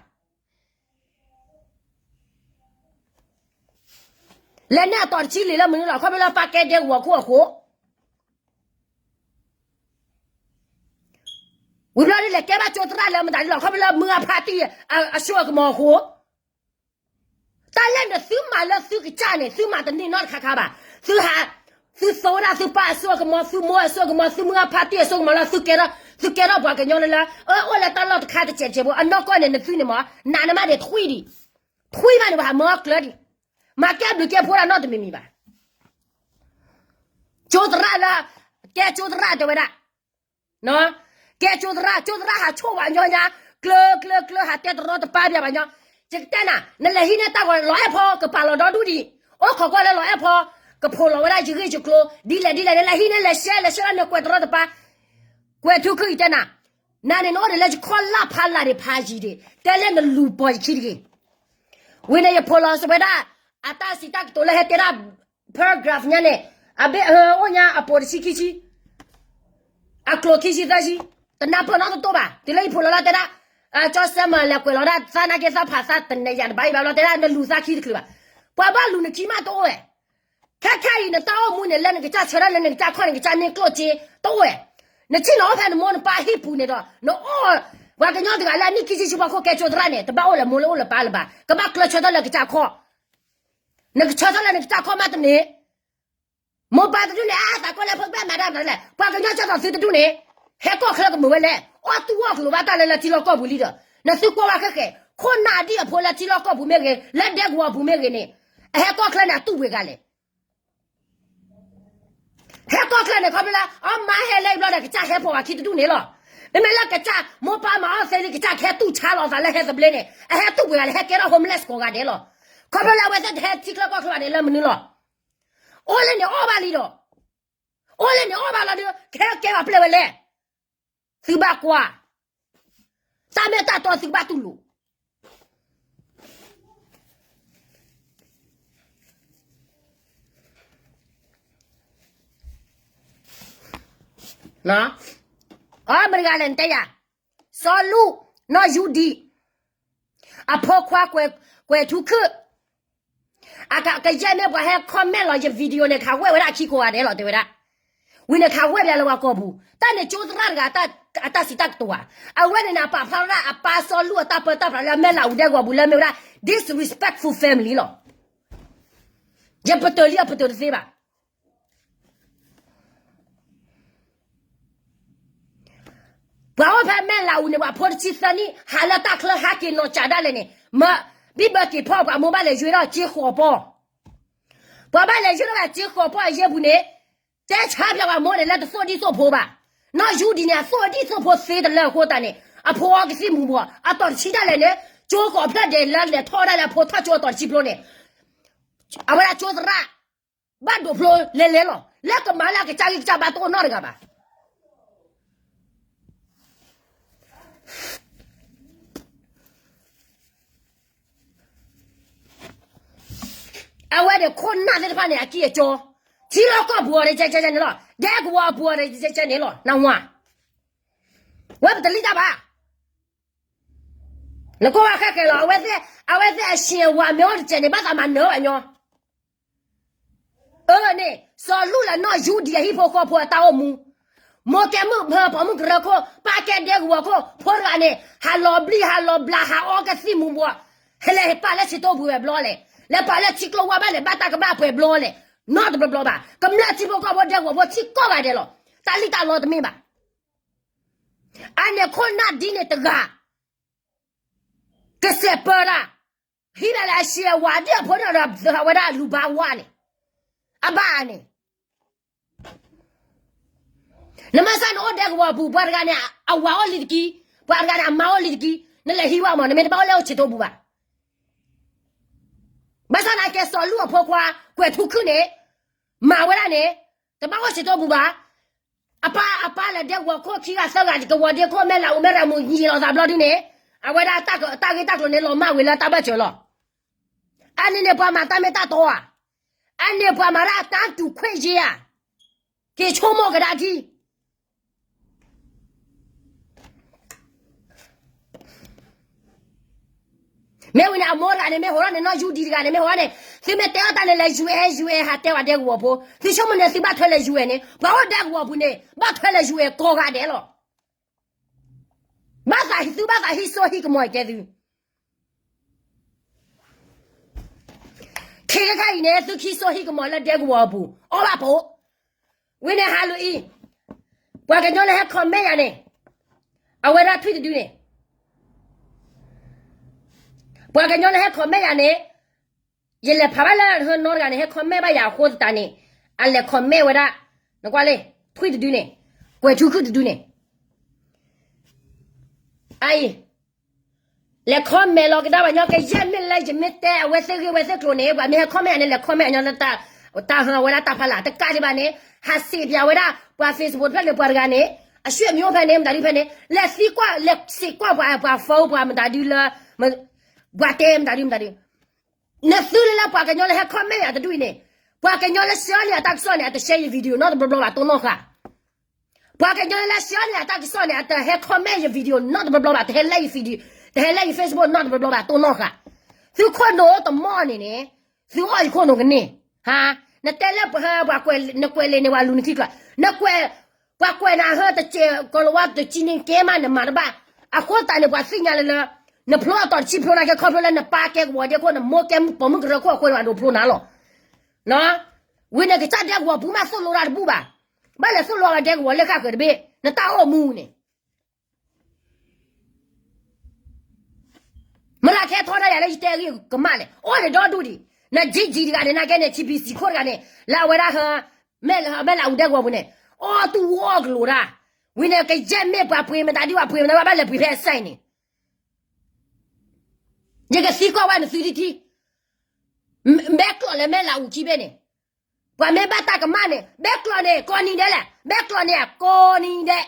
လဲၤန့ၢ်အတီၤတဆံလံာ်လၢမနုၤလီၤ, ခီဖျိလၢပၢ်ကဲဒဲကဝီၤခိၣ်အဃိ, ဝံၤဘျီဒ်လဲၣ် ကဲဘၣ်ကၠိသရၣ်လၢမတၤဒ်လီၤ, ခီဖျိလၢမုၢ်အဖါတံၢ်အစိအကမီၤအဃိ, တၢ်လၢနသုမၤလၢသုကစၢ်န့ၣ် သုမၤတန့ၢ်နီတခါခါဘၣ်, သုဟး, သုသိဝဲဒၣ်သုပၢ်အစိအကမီၤ, သုမိၢ်အစိအကမီၤ, သုမုၢ်အဖါတံၢ်အစိအကမီၤလၢသုကဲထီၣ်, သုကဲထီၣ်ပှၤကညီလၢလၢ, အၢ အိၣ်လၢတၢ်လီၢ်တခါတစဲးတစဲးဖိ, အနီၢ်ကီၢ်န့ၣ် နသုန့ၣ်မး နးနမးဒံးထွံၣ်ဒံး, ထွံၣ်မးန့ၣ် ပှၤဟးမၢအီၣ်ကျၢၤဒံး, မၤကဲဘျုးကဲဖှိၣ်ဒၣ်နီတမံၤမံၤဘၣ်. ကၠိသရၣ်လၢ, ကဲကၠိသရၣ်တဲဝဲဒၣ်, ကဲကၠိသရၣ်, ကၠိသရၣ်ဟးဆိၣ်ဝဲညီညါ, ကျၢၤကျၢၤကျၢၤ ဟးတဲတရီတပါပှၤညီ, ယကတဲနၤ, နလဲၤဟံးန့ၢ်တၢ်ဂီၤလီၤအဲၣ်ဖီ ကပာ်လီၤဒီဒူၣ်ဒံး, အိၣ်ခိးကွၢ်လၢလီၤအဲၣ်ဖီ, ကဖိးလီၤဝဲဒၣ်ယဂ့ၢ်ယကျိၤ, ဒ်လဲၣ်ဒ်လဲၣ် နလဲၤဟံးန့ၢ်လဲၤရှဲလဲၤရှဲလၢန့ၣ် ကွဲးတရီတပါ, ကွဲးထူခုၣ်အံၤတဲနၤ, နၤန့ၣ်နအိၣ်ဒံးလၢယခီၣ်လၢ်ဖးလၢ်ဒံးဖးယံၤဒံး, တဲလၢနလူၤပိာ်ယခံတဂ့ၤ. ဝံၤန့ၣ် ယဖိးလီၤစံးဝဲဒၣ်, အတၢ်စံးတၢ်ကတိၤလၢဟဲတဲဒၣ် paragraph ညါန့ၣ်, အဘ့ၣ်အၢအိၣ်ညါအပိာ်တဆံခံဆံ, အကျိၤခံဆံသၢဆံ, တနၢ်ပၢၢ်နီတတိၢ်ဘၣ်, တုၤလၢယဖိးလီၤလၢတဲဒၣ်, ကၠီစဲမၤလဲၤကွဲးလီၤဒၣ်သးနာ်က့သးဖးသးတနံၤယၤတဘၣ်အံၤဘၣ်ဘျီတဲဒၣ် နလူၤသးခံတချုးဘၣ်, ပှၤဘၣ်လူၤနခံမးတအိၣ်ဝဲ ခဲခဲအံၤနတၢ်အိၣ်မူန့ၣ် လၢနကစၢ်ဆၢထၢၣ်လၢနကစၢ်ခီၣ်နကစၢ်န့ၢ်ကျိၣ်စ့, တအိၣ်ဝဲ, နဆ့ၣ်နီၤအိၣ်ဖဲနမိၢ်နပၢ်ဟံၣ်ပူၤန့ၣ်ဒီး နအိၣ်, ပှၤကညီတဂၤလၢအနံၣ်ခံဆံဆူဖီခိၣ်ကဲကၠိသရၣ်န့ၣ် တဘၣ်အိၣ်လၢမိၢ်လၢအိၣ်လၢပၢ်လၢၤဘၣ်, ကဘၣ်ကျၢၤဆၢထၢၣ်လၢကစၢ်ခီၣ်, နကဆၢထၢၣ်လၢနကစၢ်ခီၣ်မးတန့ၢ် မိၢ်ပၢ်တဒူၣ်န့ၣ် အသးကီလၢဖိကဘၣ်မၤတၢ်မနုၤလဲၣ်, ပှၤကညီကၠီသိးသုတဒူၣ်န့ၣ်, ဟဲကီၢ်ချၢကမုာ်ဝဲလဲၣ်, အီၣ်သူၣ်အီၣ်ကလိာ်ဘၣ်တၢ်လၢလၢထံလီၢ်ကီၢ်ပူၤလံဒီး, နသုကွၢ်ဝဲဃဲဃဲ, ခိၣ်နၢ်ဒံၣ်အဖိလၢထံလီၢ်ကီၢ်ပူၤမ့ၢ်ဂ့ၤ, လၢဒဲကဝီၤပူၤမ့ၢ်ဂ့ၤန့ၣ်, အဟဲကီၢ်ချၢန့ၣ် အတူၢ်ပှဲၤဂၤလဲၣ် ဟဲကီၢ်ချၢန့ၣ် ခီဖျိလၢ အမါဟဲလၢအံၤဘျီဒီး ကစၢ်ဟဲပိာ်ဝဲခံတဒူၣ်န့ၣ်လီၤ. မ့မ့ၢ်လၢကစၢ်မိၢ်ပၢ်မၤအီၣ်သ့လံ ကစၢ်ကဟဲတူၢ်ဆါလီၤအသးလၢဟဲသဘျ့န့ၣ် အဟဲတူၢ်ပှဲၤဂၤလဲၣ်, ဟဲကဲထီၣ် homeless ကိးဂၤဒဲးလီၤ. ခီဖျိလၢအဝဲသ့ၣ်တဟဲထံချၢကီၢ်ချၢဘၣ်န့ၣ် လၢမနုၤလီၤ. အိၣ်လၢန့ၣ်အီၣ်ဘၣ်လံဒီး, အိၣ်လၢန့ၣ်အီၣ်ဘၣ်လီၤဒီး ကဟဲကဲဘၣ်ပျဲၢ်ဝဲလဲၣ်. သုဘၣ်ကွၢ်, တၢ်မ့ၢ်တၢ်တီသုကဘၣ်တူၢ်လိာ် အမတဂၤလဲၣ်နတဲယၤ, စီၤလူၢ်, နီၢ်ယူဒံး, အဖိခွါကွဲးထူခုၣ်, အကယဲၢ်မ့ၢ်ပှၤဟဲ comment လီၤယ video န့ၣ် ခးဝဲၢ်ဝဲဒၣ်ခံကိးဂၤဒဲးလီၤ တဲဝဲဒၣ်. ဝံၤန့ၣ် ခးဝဲၢ်ပှၤလၢပှၤကီၢ်ပူၤ, တၢ်န့ၣ်ကၠိသရၣ်တဂၤ အတၢ်စံးတၢ်ကတိၤဧါ. အဝဲန့ၣ်န့ၣ် အပာ်ဖျါဝဲဒၣ်အပၢ်စီၤလူၢ်အတၢ်ပၢတၢ်ပြးလၢအမဲၢ်လးအူဒဲကဝီၤပူၤလၢအမ့ၢ်ဝဲဒၣ် disrespectful family လီၤ. ယပတၢၢ်လံအပတၢၢ်တသ့ဘၣ်. ပှၤအိၣ်ဖဲမဲၢ်လးအူန့ၣ် ပှၤဖိတဆံသၢနံၣ် ဟးလၢတၢ်ချၢဟးက့ၤနီၢ်ကၠးဒၣ်လဲာ်န့ၣ်, မ့ၢ်ဘံၣ်ဘၢက့ၤဖီၣ်ပှၤမိၢ်ဘၣ်လဲၤယွ့ထီၣ်စ့ဃိးပီၢ်, ပှၤဘၣ်လဲၤယွ့ထီၣ်ဝဲစ့ဃိးပီၢ်အယဲၢ်ပူၤန့ၣ်, တဲဆါပှၤမိၢ်န့ၣ်လၢတသိၣ်ဒံၣ်သိၣ်ဖိဘၣ်. နီၢ်ယူဒံးန့ၣ် အသိၣ်ဒံၣ်သိၣ်ဖိသ့တလၢအဃိသတးန့ၣ် အဖိအီကသံၣ်မူၤဘှီး အတီၤတဆံဒၣ်လဲာ်န့ၣ်, ကၠိကိးဖျၢၣ်ဒဲးလၢလဲၤထီၣ်ဒၣ်လၢအဖိထီၣ်ကၠိအတီၤတဆံဖျိန့ၣ် အဝဲဒၣ်ကၠိသရၣ် ဘၣ်ဒိးဖျိလဲၤလဲၤလီၤ. လၢကမၤလၢအကစၢ်ဂံၢ်ကစၢ်ဘါတအိၣ်နီတဂၤဘၣ်. အဝဲန့ၣ်ခိၣ်နၢ်သ့ၣ်တဖၣ်န့ၣ် အကံၢ်အကၠီ, ထံလီၢ်ကီၢ်ပူၤအီၤတကဲကဲန့ၣ်လီၤ. ဒဲကဝီၤအပူၤအီၤတကဲကဲန့ၣ်လီၤ. နဝၤ, ဝဲပတလံၣ်တၢ်ဘၣ်. နကွၢ်ဝဲဃဲဃဲလီၤ. အဝဲသ့ၣ်အဆံးအဝၤမ့ၢ်အိၣ်တစဲးန့ၣ် ဘၣ်သးမၤနၢၤဝဲညီ အၢန့ၣ် စီၤလူၢ်လၢနီၢ်ယူဒံးအဟံၣ်ဖိဃီဖိအတၢ်အိၣ်မူ, မိၢ်ကဲမုၣ်ဖၢ ပိာ်မုၣ်ကရၢခိၣ် ပၢ်ကဲဒဲကဝီၤခိၣ် ဖိတဂၤန့ၣ် ဟးလီၤဘျံးဟးလီၤဘျးဟးအီကသံၣ်မူၤဘှီး, ဟဲလဲၤဟ့ၣ်ပာ်လၢဆံးတိၢ်ပူၤဝဲဘျီလဲၣ်, လဲၤပာ်လၢထံကျိဝါဘၣ်လဲၣ်, ဘၣ်တၢ်ကဘၣ်ပှဲၤဘျီလဲၣ်, နီတဘျီဘျီဘၣ်. ကမျၢၢ်ထံဖိကီၢ်ဖိဒဲကဝီၤဖိထံကီၢ်ဂၤဒဲးလီၤ. တၢ်လံၣ်တၢ်လီတမ့ၢ်ဘၣ်. အန့ၣ်ခိၣ်နၢ်ဒ်န့ၣ်တဂၤ ကစဲးပၢတၢ်, ဟံးဒၣ်လဲာ်အဆံးအဝၤဒ်အဖိန့ၣ်ဒီး ဝဲဒၣ်လူၤဘါဝါန့ၣ်, အဘၣ်န့ၣ်, နမ့ၢ်စၢ်နအိၣ်ဒဲကဝီၤပူၤ ပှၤတဂၤန့ၣ် အဝၤအိၣ်လံတက့ၢ်, ပှၤတဂၤန့ၣ် အမါအိၣ်လံတက့ၢ်, နလဲၤဟံးဝဲမး နမ့ၢ်တဘၣ်အိၣ်လၢအိၣ်ဆံးတိၢ်ပူၤဘၣ်. ဘၣ်ဆၣ်သနာ်က့စီၤလူၢ်အဖိခွါ ကွဲးထူခုၣ်န့ၣ် မၤဝဲဒၣ်န့ၣ် တဘၣ်အိၣ်ဆံးတိၢ်ပူၤဘၣ်. အပၢ်အပၢ်လၢဒဲကဝီၤခိၣ်ခံဂၤသၢဂၤ ကဝီၤဒ့ခိၣ်မဲၢ်လးအူမဲၢ်ရၤမူးယံာ်လီၤသးဘျီဒ်န့ၣ်, အဝဲဒၣ်တၢ်ဂ့ၢ်တၢ်ကျိၤန့ၣ် လီၤမၢ်ဝံၤလၢတၢ်ဘၢၣ်စၢၤလီၤ. အန့ၣ်န့ၣ်ပှၤမၤတၢ်မ့ၢ်တၢ်တီဧါ, အန့ၣ်ပှၤမၤဒၣ်တၢ်တူာ်ခွဲးယ့ဧါ, က့ၤဆိကမိၣ်ကဒါထံ မ့ၢ်ဝံၤန့ၣ် အမိၢ်တဂၤန့ၣ် မ့ၢ်ဟိးထီၣ်န့ၣ် နီၢ်ယူဒံးတဂၤန့ၣ် မ့ၢ်ဟိးထီၣ်န့ၣ် သုမ့ၢ်တဲအီၤတၢ်န့ၣ်လဲၤ UN UN ဟးတဲဝဲဒဲကဝီၤဖိ, သုဆိကမိၣ်န့ၣ်သုဘၣ်ထွဲလၢ UN န့ၣ် ပှၤအိၣ်ဒဲကဝီၤပူၤန့ၣ် ဘၣ်ထွဲလၢ UN ကိးဂၤဒဲးလီၤ. ဘၣ်သးသုဘၣ်သးဟံးစိဟံးကမီၤအကဲသု ခ့ခါအံၤန့ၣ် သုခံစိဟံးကမီၤလၢဒဲကဝီၤအပူၤ အီၣ်ဘၣ်ပိာ်, ဝံၤန့ၣ်ဟးလူၤအံၤ, ပှၤကညီလၢဟဲ comment ယၤန့ၣ်, အဝဲဒၣ်ထွံၣ်တဒုန့ၣ်, ပှၤကညီလၢဟဲ comment ယၤန့ၣ်, ယလဲၤဖးဘၣ်လၢဟၢနီတဂၤန့ၣ် ဟဲ comment ဘၣ်ယၤအဃိသတးန့ၣ်, အလဲၤ comment ဝဲဒၣ်, နကွၢ်လံ, ထွံၣ်တဒုန့ၣ်, ကွဲးထူခုၣ်တဒုန့ၣ်, အအံၤ လဲၤ comment လီၤကဒါပှၤညီ ကယဲၢ်မ့ၢ်လၢယမ့ၢ်တဲအဝဲသ့ၣ်ဂ့ၢ်ဝဲသ့ၣ်ကျိၤန့ၣ် ပှၤမ့ၢ်ဟဲ comment ယၤန့ၣ် လဲၤ comment အညီလၢ တၢ်ဟၢအဝဲဒၣ်တၢ်ဖီလာ် တကးဒံးဘၣ်န့ၣ် ဟးစံးပၠးဝဲဒၣ် ပှၤ Facebook တဖျၢၣ်န့ၣ် ပှၤတဂၤန့ၣ် အဆွေမျိုးဖဲန့ၣ် မတၤဒုဖဲန့ၣ် လဲၤသံကွၢ် လဲၤစံးကွၢ်ပှၤ ပှၤ phone ပှၤမတၤဒုလၢ ပှၤတဲမတၤဒုမတၤဒု နသုလၢလၢပှၤကညီလၢဟဲ comment ယၤတဒူၣ်အံၤန့ၣ်, ပှၤကညီလၢ share န့ၢ်အတၢ်ကစီၣ်န့ၣ် အတ share ယ video နီတဘျီဘျီဘၣ် တိၢ်နီၣ်ဃာ်. ပှၤကညီလၢ share န့ၢ်အတၢ်ကစီၣ်န့ၣ် အတဟဲ comment ယ video နီတဘျီဘျီဘၣ် တဟဲ like ယ video, တဟဲ like ယ Facebook နီတဘျီဘျီဘၣ် တိၢ်နီၣ်ဃာ်. သုခိၣ်နူာ်တမီၢ်န့ၣ်န့ၣ်, သုအီၣ်ယခိၣ်နူာ်ကန့ၢ်, ဟါ, နတဲလၢပှၤ နကွဲးလံာ်န့ၣ် ပှၤလူၤနခံကျါ, နကွဲး ပှၤကွဲးနၤဟၢတစဲး ကီၤလၤဝါတစံးန့ၣ်ကဲမး နမၤတဘၣ်. အဃိသတးန့ၣ် ပှၤသ့ၣ်ညါလၢလၢ နဖျိအတီၤတဆံဖျိနာ်က့ ခီဖျိလၢနပၢ်ကဲကဝီၤဒဲခိၣ် နမိၢ်ကဲပိာ်မုၣ်ကရၢခိၣ်အဃိန့ၣ် ဘၣ်ဒိးဖျိနၤလီၤ. ဝံၤန့ၣ်ကစၢ်ဒဲကဝီၤပူၤမးသိၣ်လိတၢ်တဘူၣ်ဘၣ်. ဘၣ်လဲၤသိၣ်လိဝဲဒဲကဝီၤလၢဃၣ်ဃၢၤတဘ့ၣ် နတၢ်အိၣ်မူန့ၣ် မ့ၢ်လၢခဲထီဒါယၤလၢယတဲအဂ့ၢ်ကမၣ်လဲၣ်, အိၣ်ဒံးဒီဒူၣ်ဒံး, န GG တဂၤန့ၣ် နာ်က့န့ၣ် TBC ခိၣ်တဂၤန့ၣ် လၢအဝဲဒၣ်ဟၢ မဲၢ်လးအူဒဲကဝီၤပူၤန့ၣ် အီၣ်တူၢ်အီၣ်ကလိာ်တၢ်, ဝံၤန့ၣ်ကယဲၢ်မ့ၢ်ပှၤပှ့ၤမတၤဒု ပှၤပှ့ၤမတၤဒု ဘၣ်လဲၤပှ့ၤဖဲအစဲးန့ၣ်, ယကသံကွၢ်ဝဲနသုတထံၣ်, ဘဲကျိးလၢမဲၢ်လးအူခံဘ့ၣ်န့ၣ်, ပှၤမ့ၢ်ဘၣ်တၢ်ကမၣ်န့ၣ် ဘဲကျိးန့ၣ် ကိးနံၤဒဲးလဲၣ်, ဘဲကျိးန့ၣ် ကိးနံၤဒဲး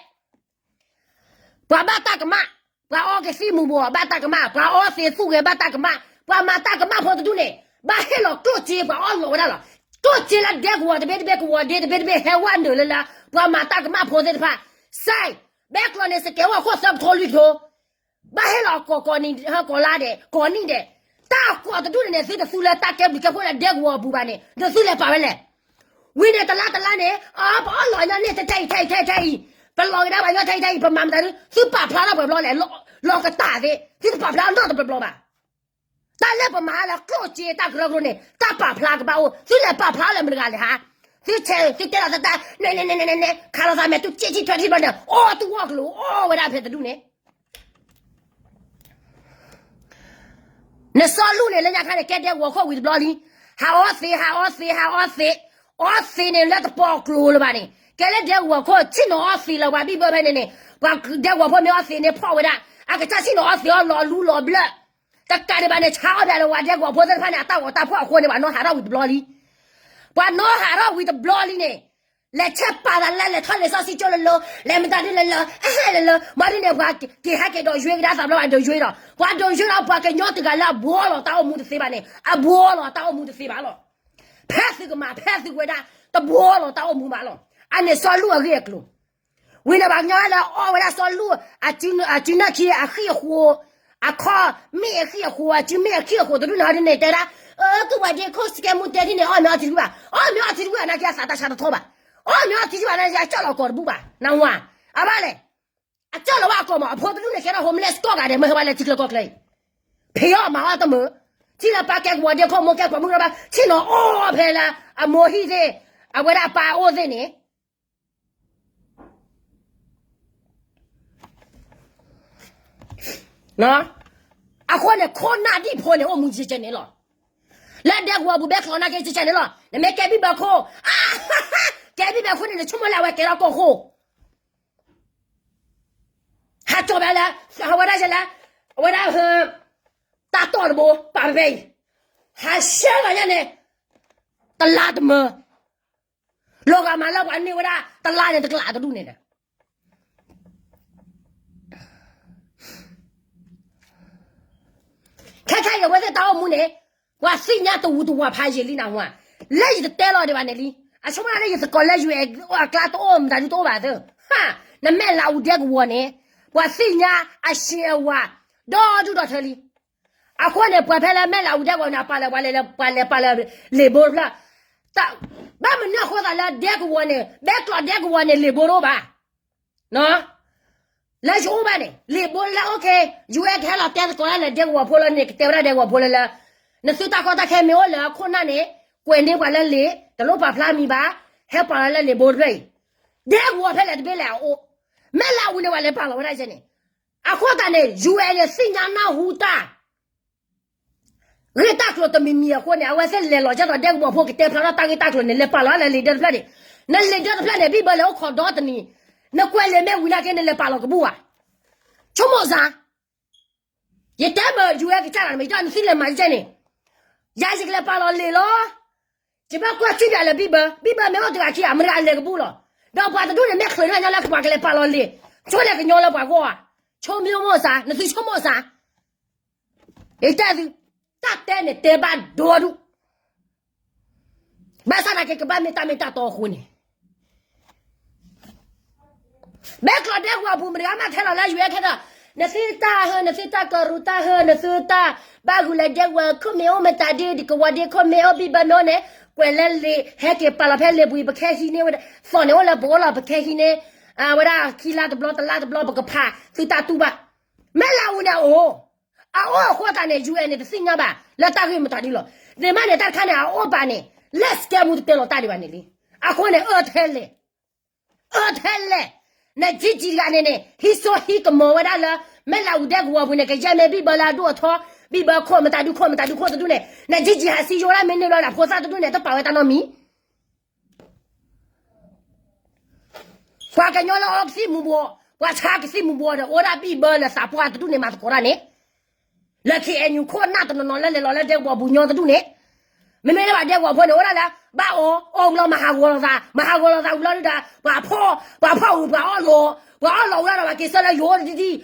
ပှၤဘၣ်တၢ်ကမၣ်, ပှၤအီကသံၣ်မူၤဘှီးဘၣ်တၢ်ကမၣ်, ပှၤအီသံးသူၣ်ဂဲၤဘၣ်တၢ်ကမၣ်, ပှၤမၤတၢ်ကမၣ်ဖိတဒူၣ်န့ၣ် ဘၣ်ဟ့ၣ်လီၤကျိၣ်စ့ ပှၤအီၣ်လီၤဝဲဒၣ်လီၤ. ကျိၣ်စ့လၢဒဲကဝီၤတဘ့ၣ်တဘ့ၣ် ကဝီၤဒ့တဘ့ၣ်တဘ့ၣ် ဟဲဝဲနုာ်လၢလၢ ပှၤမၤတၢ်ကမၣ်ဖိသ့ၣ်တဖၣ်, စဲး, ဘဲကျိးန့ၣ် စကဲဝဲအခိၣ်သၢကထိလွံၢ်ကထိ ဘၣ်ဟ့ၣ်လီၤကိးကိးနံၤ ဟဲကိးလါဒဲး ကိးနံၤဒဲး, တၢ်ကိးတဒူၣ်န့ၣ်န့ၣ် သုတသူလၢတၢ်ကဲဘျုးကဲဖှိၣ်လၢဒဲကဝီၤအပူၤဘၣ်န့ၣ် ဒီးသုလဲၤပာ်ဝဲလဲၣ်. ဝံၤန့ၣ်တလါတလါန့ၣ် အပအီၣ်လီၤညီန့ၣ် ထဲထဲအံၤ ထဲထဲအံၤ ထဲထဲအံၤ, ပလီၤကဒါပှၤညီထဲထဲအံၤ ပမၤမတၤဒု သုပာ်ဖျါထီၣ်ပှဲၤဘျီလဲၣ်, လီၤကတၢ်သ့ သုတပာ်ဖျါနီတဘျီဘျီဘၣ်. တၢ်လၢပမၤလၢကျိၣ်စ့တၢ်ကရၢကရိန့ၣ် တၢ်ပာ်ဖျါကဘၣ်အိၣ်, သုလဲၤပာ်ဖျါလၢမတၤတဂၤလဲၣ်ဟါ, သုဆဲး သုတဲလီၤသတး နဲနဲနဲနဲနဲ ခးလီၤသးမဲာ်တူၢ်ကၠ့ထံထွဲထံဘျီန့ၣ် အီၣ်တူၢ်အီၣ်ကလိာ် အီၣ်ဝဲဒၣ်ဖဲတဒူၣ်န့ၣ် နစီၤလူၢ်န့ၣ် လၢညါခါန့ၣ် ကဲဒဲကဝီၤခိၣ်ဝံၤတဘျီလံ, ဟးအီသံး ဟးအီသံး ဟးအီသံး, အီသံးန့ၣ်လၢတပီၤကျိၤလၢၤဘၣ်န့ၣ် ကဲလၢဒဲကဝီၤခိၣ် ဆ့ၣ်နီၤအီသံးလၢပှၤဘံၣ်ဘၢဖဲန့ၣ်န့ၣ်, ပှၤဒဲကဝီၤဖိမ့ၢ်အီသံးန့ၣ်ဖီၣ်ဝဲဒၣ်, အကစၢ်ဆ့ၣ်နီၤအီသံးအီလီၤလူလီၤဘျၢၣ်, တကးဒံးဘၣ်န့ၣ် ဆါအီၣ်ဘၣ်လၢပှၤဒဲကဝီၤဖိသ့ၣ်တဖၣ်န့ၣ် အတၢ်ဂီၤတၢ်ဖီၣ်အဃိန့ၣ် ပှၤနီၢ်ဟးထီၣ်ဝံၤတဘျီလံ ပှၤနီၢ်ဟးထီၣ်ဝံၤတဘျီလံန့ၣ်, လဲၤဆဲးပာ်သးလၢလဲၤထီၣ်လဲၤစီဆှံကၠိလၢလၢ, လဲၤမတၤဒုလၢလၢ, အဟဲလၢလၢ, မၤဒ်န့ၣ် ပှၤက့ၤဟဲက့ၤဒီးယွ့ကဒါသးဘျီဘၣ်ဒီးယွ့ဒီး, ပှၤဒီးယွ့ဒီး ပှၤကညီတဂၤလၢအဘူးအီၣ်လီၤတၢ်အိၣ်မူတသ့ဘၣ်န့ၣ် အဘူးအီၣ်လီၤတၢ်အိၣ်မူတသ့ဘၣ်လီၤ. ဖဲသုကမၤ ဖဲသုကဝဲဒၣ် တဘူးအီၣ်လီၤတၢ်အိၣ်မူဘၣ်လီၤ. အန့ၣ်စီၤလူၢ်အဂ့ၢ်အကျိၤ ဝံၤန့ၣ် ပှၤကညီလၢအီၣ်ဝဲဒၣ်စီၤလူၢ် အစုနၢ်ခံအဃံၣ်အဃိ, အခီၣ်မ့ၣ်အဃံၣ်အဃိ အစုမ့ၣ်အဃံၣ်အဃိ တဒူၣ်န့ၣ်ဟီဒ်န့ၣ် တဲဒၣ်, အၢ ကဝၤဒ့ခိၣ် စကဲမူတဲဒ်န့ၣ် အီၣ်မ့ၤအီထံတဝံၣ်ဘၣ်, အီၣ်မ့ၤအီထံတဝံၣ်ဘၣ်နာ်က့ အသးတၢ်ဆါတထီဘၣ်, အီၣ်မ့ၤအီထံတဝံၣ်ဘၣ်နာ်က့ အကၠီၣ်လီၤကီၢ်တဘူၣ်ဘၣ်, နဝၤ, အဘၣ်လဲၣ်, အကၠီၣ်လီၤဝဲအကီၢ်မး အဖိတဒူၣ်န့ၣ် ကဲထီၣ် homeless ကိးဂၤဒဲး မ့ၢ်ဟဲဘၣ်လၢထံချၢကီၢ်ချၢအံၤ, ဖံးအီၣ်မၤအီၣ်တမုာ်, ထံၣ်လၢပၢ်ကဲကဝီၤဒ့ခိၣ် မိၢ်ကဲပှၤမုၣ်ကရၢဘၣ် ဆ့ၣ်နီၤအီၣ်ဖဲလၢ အမိၢ်ဟံၣ်သ့ၣ်, အဝဲဒၣ်အပၢ်အိၣ်သ့ၣ်န့ၣ် အဃိန့ၣ် ခိၣ်နၢ်ဒံၣ်ဖိန့ၣ် အိၣ်မူကဲကဲန့ၣ်လီၤ. လၢဒဲကဝီၤပူၤဘဲကျီးနာ်က့ကဲကဲန့ၣ်လီၤ. နမ့ၢ်ကဲဘံၣ်ဘၢခိၣ်, ကဲဘံၣ်ဘၢခိၣ်န့ၣ် နဆိကမိၣ်လၢအဝဲကဲထီၣ်ကီၢ်ခိၣ်, ဟးကၠီၣ်ဘၣ်လၢ အဝဲဒၣ်ယဲလၢ အဝဲဒၣ် တၢ်တီၢ်တဘိ ပာ်ဖဲအံၤ, ဟးဆှၢလီၤညါန့ၣ် တလါတမၢ လီၤဂာ်မးလၢပှၤန့ၢ်ဝဲဒၣ်တလါန့ၣ် တကလးတဒူၣ်န့ၣ်ဒီး ခဲခါအံၤအဝဲသ့ၣ်တၢ်အိၣ်မူန့ၣ် ပှၤသ့ၣ်ညါတဝူတဝၤဖးယံာ်လံနၢ်ဟူဧါ, လၢယတတဲလီၤဒံးဘၣ်န့ၣ်လံ, အဆိကမိၣ်လၢယသကိးလၢ UN အကျါတအိၣ်မတၤဒုတအိၣ်ဘၣ်သ့, နမဲာ်လးအူဒဲကဝီၤန့ၣ် ပှၤသ့ၣ်ညါအဆံးအဝၤ ဒီဒူၣ်ဒီထၢလံ. အဃိန့ၣ် ပှၤဖဲလၢမဲၢ်လးအူဒဲကဝီၤန့ၣ် အပာ်လီၤပှၤလဲၤ ပှၤလဲၤပာ်လီၤလံာ်ဘိတဖျၢၣ်, ဘၣ်မနုၤအဃိသတးလၢဒဲကဝီၤန့ၣ် ဘဲကျိးဒဲကဝီၤန့ၣ် လံာ်ဘိတအိၣ်ဘၣ်. လၢယအိၣ်ဘၣ်န့ၣ် လံာ်ဘိလၢ OK, ယဝဲကဟဲလီၤတဲသကိးတၢ်လၢဒဲကဝီၤဖိလၢန့ၣ် ကတဲဝဲဒၣ်ဒဲကဝီၤဖိလၢလၢ နသုတၢ်ကီတၢ်ခဲမ့ၢ်အိၣ်လၢခိၣ်နၢ်န့ၣ် ကွဲးန့ၢ်ပှၤလၢလံာ် တလိၣ်ပာ်ဖျါမံၤဘၣ်, ဟဲပာ်လီၤလၢလံာ်ဘိတဖျၢၣ်အံၤ, ဒဲကဝီၤဖဲလဲၣ်တဘ့ၣ်လဲၣ်အအိၣ်, မဲၢ်လးအူန့ၣ် ပှၤလဲၤပာ်လီၤဝဲဒၣ်ယဲန့ၣ်, အဃိသတးန့ၣ် ယဝဲန့ၣ်သ့ၣ်ညါနၢ်ဟူတၢ် ဂ့ၢ်တၢ်ကျိၤတမံၤမံၤအဃိန့ၣ် အဝဲသ့ၣ်လဲၤလီၤကၢ်သိးဒဲကဝီၤဖိကတဲဖျါထီၣ်တၢ်ဂ့ၢ်တၢ်ကျိၤန့ၣ် လဲၤပာ်လီၤလၢလံာ်ဒၢတဖျၢၣ်န့ၣ်, နလံာ်ဒၢတဖျၢၣ်န့ၣ် ဘံၣ်ဘၢလဲၤအိၣ်ခိးဒီတနံၤ, နကွဲးလံာ်မ့ၢ်ဝံၤနာ်က့ နလဲၤပာ်လီၤကဘူၣ်ဧါ, ဆိကမိၣ်စ့ၢ် ယတဲမ့ၢ် UN ကစၢ်တၢ်န့ၣ် မ့ၢ်ယတၢ်နသ့ၣ်လဲၤမၤယကဲန့ၣ်, ယၤယကလဲၤပာ်လီၤလံာ်လီၤ, ယဘၣ်ကွၢ်စံၣ်ပၠးလၢဘံၣ်ဘၢ, ဘံၣ်ဘၢမ့ၢ်အိၣ်တဂၤခံဂၤ မတၤတဂၤလဲၤကဘူၣ်လီၤ, ဒီးပှၤတဒူၣ်န့ၣ် မ့ၢ်ချုးန့ၢ်ညီလၢပှၤကလဲၤပာ်လီၤလံာ်, ဆိလဲၤကညီလၢပှၤဂီၢ်ဧါ, ဆိကမိၣ်စ့ၢ် နသုဆိကမိၣ်စ့ၢ် ယတဲသု, တၢ်တဲန့ၣ်တဲဘၣ်ဒိဒူၣ်, ဘၣ်ဆၣ်သနာ်က့ ကဘၣ်မ့ၢ်တၢ်မ့ၢ်တၢ်တီအဃိန့ၣ်, ဘဲကျိးဒဲကဝီၤပူၤ မတၤတဂၤမးထဲလီၤလၢ UN ခဲဒီး, နသုတၢ်ဟၢ နသုတၢ်ကရူၢ်တၢ်ဟၢ နသုတၢ်ဘၣ်ဂုာ်လၢဒဲကဝီၤခိၣ်မ့ၢ်အိၣ်မတၤဒု ဒကဝီၤဒဲခိၣ်မ့ၢ်အိၣ်ဘံၣ်ဘၢမ့ၢ်အိၣ်န့ၣ်, ကွဲးလၢလံာ် ဟဲက့ၤပာ်လီၤဖဲလံာ်ပူၤ ပကဟဲဟံးန့ၢ်ဝဲဒၣ်, သီၣ်န့ၣ်အိၣ်လၢပအိၣ်လီၤ ပကဟဲဟံးန့ၢ်, ဝဲဒၣ်ခံလါတဘျီတလါတဘျီ ပကဖးသုတၢ်တူၢ်ဘၣ်, မဲၢ်လးအူန့ၣ်အအိၣ် အအိၣ်အဃိသတးန့ၣ် UN န့ၣ် တသ့ၣ်ညါဘၣ် လၢတၢ်ဂ့ၢ်မတၤဒုလီၤ, န့ၣ်မးန့ၣ် တၢ်တခါန့ၣ် အအိၣ်ဘၣ်န့ၣ် လၢ scam မူတတဲလီၤတၢ်ဒံးဘၣ်န့ၣ်လံ, အဃိန့ၣ် အၢထဲလဲၣ်, အၢထဲလဲၣ်, နကံကံတဂၤန့ၣ်န့ၣ် ဟံးစိဟံးကမီၤဝဲဒၣ်လၢ မဲၢ်လးအူဒဲကဝီၤပူၤန့ၣ် ကယဲၢ်မ့ၢ်ဘံၣ်ဘၢလၢအဒိၣ်အထီ, ဘံၣ်ဘၢခိၣ်မတၤဒုခိၣ်မတၤဒုခိၣ်တဒူၣ်န့ၣ် နကံကံဟးစံယိဝဲဒၣ်မ့ၢ်န့ၢ်လီၤဒၣ်ဖိသၣ်တဒူၣ်န့ၣ် တပာ်ဝဲတၢ်နီတမံၤ ပှၤကညီလၢအီကသံၣ်မူၤဘှီး, ပှၤဆါကသံၣ်မူၤဘှီးဒီး အိၣ်ဒၣ်ဘံၣ်ဘၢလၢသးပှၢ်တဒူၣ်န့ၣ် မၤသကိးတၢ်န့ၣ်, လၢ KNU ခိၣ်နၢ်တနီၤနီၤလၢလဲၤလီၤလၢဒဲကဝီၤပူၤညီတဒူၣ်န့ၣ်, မ့မ့ၢ်လၢပှၤဒဲကဝီၤဖိန့ၣ် အိၣ်ဒၣ်လၢ ဘၣ်အီၣ်အီၣ်ဝံၤလီၤ မၤဟးဂီၤလိာ်သး, မၤဟးဂီၤလိာ်သးဝံၤလီၤဒုဒီး ပှၤဖီၣ်, ပှၤဖီၣ်ဝံၤ ပှၤအီၣ်လီၤ, ပှၤအီၣ်လီၤဝံၤလီၤဒီး ပှၤက့ၤဆၢလၢယိၤတထံၣ်ထံၣ်,